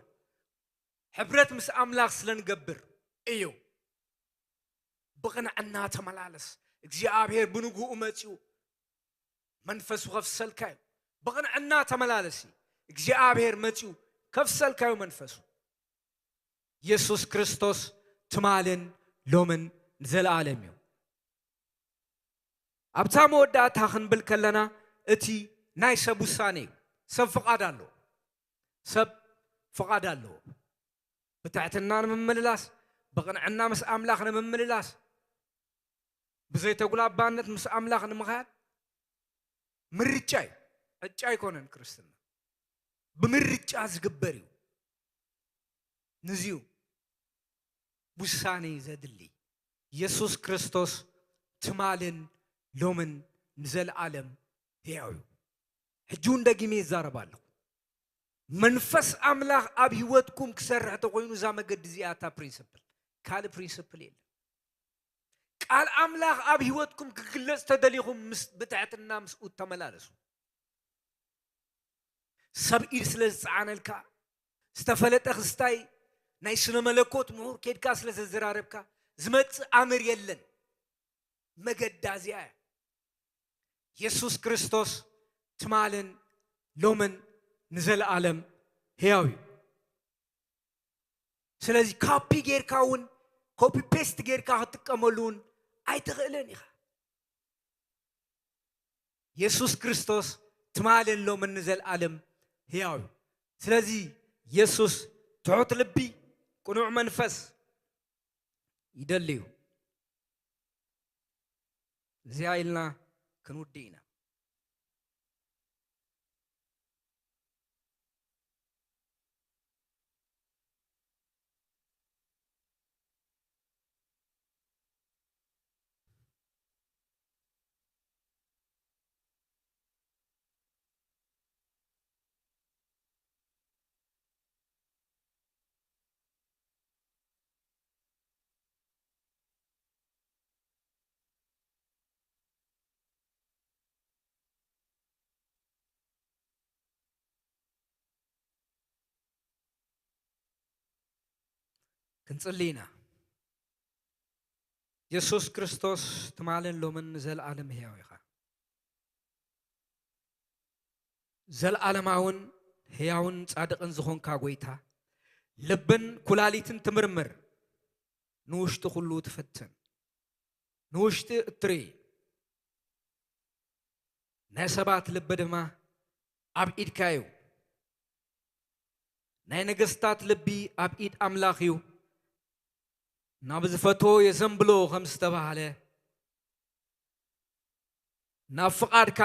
ሕብረት ምስ ኣምላኽ ስለ ንገብር እዩ። ብቕንዕና ተመላለስ። እግዚኣብሔር ብንግኡ መጺኡ መንፈሱ ከፍሰልካ እዩ። ብቕንዕና ተመላለሲ። እግዚኣብሔር መጺኡ ከፍሰልካ እዩ መንፈሱ። የሱስ ክርስቶስ ትማልን ሎምን ንዘለኣለም እዩ። ኣብታ መወዳእታ ክንብል ከለና እቲ ናይ ሰብ ውሳኔ እዩ። ሰብ ፍቓድ ኣለዎ። ሰብ ፍቓድ ኣለዎ። ብትሕትና ንምምልላስ፣ ብቕንዕና ምስ ኣምላኽ ንምምልላስ፣ ብዘይተጉላባነት ምስ ኣምላኽ ንምኻድ ምርጫ እዩ። ዕጫ ኣይኮነን ክርስትና። ብምርጫ ዝግበር እዩ። ንዚዩ ውሳኔ ዘድሊ። የሱስ ክርስቶስ ትማልን ሎምን ንዘለኣለም ሕያው እዩ። ሕጂ እውን ደጊመ ይዛረብ ኣለኹ። መንፈስ ኣምላኽ ኣብ ህይወትኩም ክሰርሕ ተኾይኑ እዛ መገዲ እዚኣ እታ ፕሪንስፕል፣ ካልእ ፕሪንስፕል የለን። ቃል ኣምላኽ ኣብ ህይወትኩም ክግለጽ ተደሊኹም ምስ ብትሕትና ምስኡ ተመላለሱ። ሰብ ኢድ ስለ ዝጸዓነልካ፣ ዝተፈለጠ ክስታይ ናይ ስነ መለኮት ምሁር ኬድካ ስለ ዘዘራረብካ ዝመጽእ ኣምር የለን። መገዳ እዚኣ እያ። የሱስ ክርስቶስ ትማልን ሎምን ንዘለኣለም ሕያው እዩ። ስለዚ ካፒ ጌርካ እውን ኮፒ ፔስት ጌርካ ክትጥቀመሉ እውን ኣይትኽእልን ኢኻ። የሱስ ክርስቶስ ትማልን ሎምን ንዘለኣለም ሕያው እዩ። ስለዚ የሱስ ትሑት ልቢ፣ ቅኑዕ መንፈስ ይደሊ እዩ። እዚኣ ኢልና ክንውድእ ኢና። ክንጽሊ ኢና። የሱስ ክርስቶስ ትማልን ሎምን ንዘለኣለም ሕያው ኢኻ። ዘለኣለማውን ሕያውን ጻድቕን ዝኾንካ ጐይታ፣ ልብን ኩላሊትን ትምርምር፣ ንውሽጢ ኩሉ ትፍትን። ንውሽጢ እትርኢ፣ ናይ ሰባት ልቢ ድማ ኣብ ኢድካ እዩ። ናይ ነገስታት ልቢ ኣብ ኢድ ኣምላኽ እዩ። ናብ ዝፈትዎ የዘንብሎ ከም ዝተባህለ፣ ናብ ፍቓድካ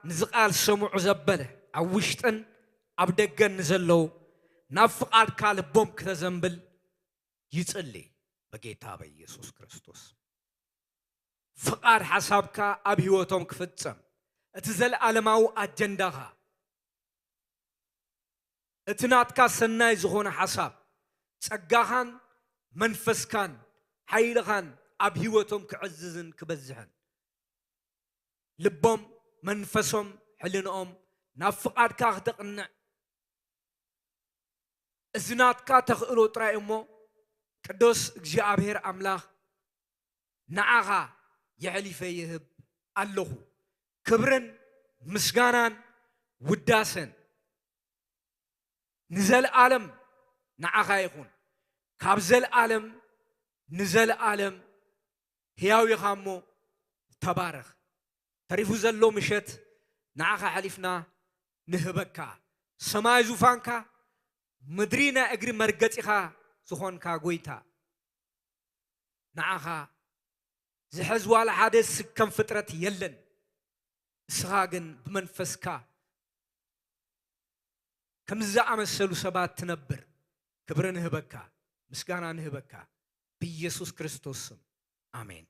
ንዚ ቃል ሰምዑ ዘበለ ኣብ ውሽጥን ኣብ ደገን ንዘለዉ ናብ ፍቓድካ ልቦም ክተዘንብል ይጽሊ በጌታ በኢየሱስ ክርስቶስ። ፍቓድ ሓሳብካ ኣብ ህይወቶም ክፍጸም፣ እቲ ዘለኣለማዊ ኣጀንዳኻ፣ እቲ ናትካ ሰናይ ዝኾነ ሓሳብ፣ ጸጋኻን መንፈስካን ሓይልኻን ኣብ ህይወቶም ክዕዝዝን ክበዝሕን፣ ልቦም፣ መንፈሶም፣ ሕልንኦም ናብ ፍቓድካ ክተቕንዕ፣ እዚ ናትካ ተኽእሎ ጥራይ እሞ፣ ቅዱስ እግዚኣብሔር ኣምላኽ፣ ንዓኻ የሕሊፈ ይህብ ኣለኹ። ክብርን ምስጋናን ውዳሰን ንዘለኣለም ንዓኻ ይኹን። ካብ ዘለኣለም ንዘለኣለም ሕያው ኢኻ እሞ ተባረኽ። ተሪፉ ዘሎ ምሸት ንዓኻ ኣሕሊፍና ንህበካ። ሰማይ ዙፋንካ፣ ምድሪ ናይ እግሪ መርገጺኻ ዝኾንካ ጐይታ፣ ንዓኻ ዝሕዝ ዋላ ሓደ ስከም ፍጥረት የለን። እስኻ ግን ብመንፈስካ ከምዚ ዝኣመሰሉ ሰባት ትነብር። ክብሪ ንህበካ፣ ምስጋና ንህበካ ብኢየሱስ ክርስቶስ ስም፣ ኣሜን።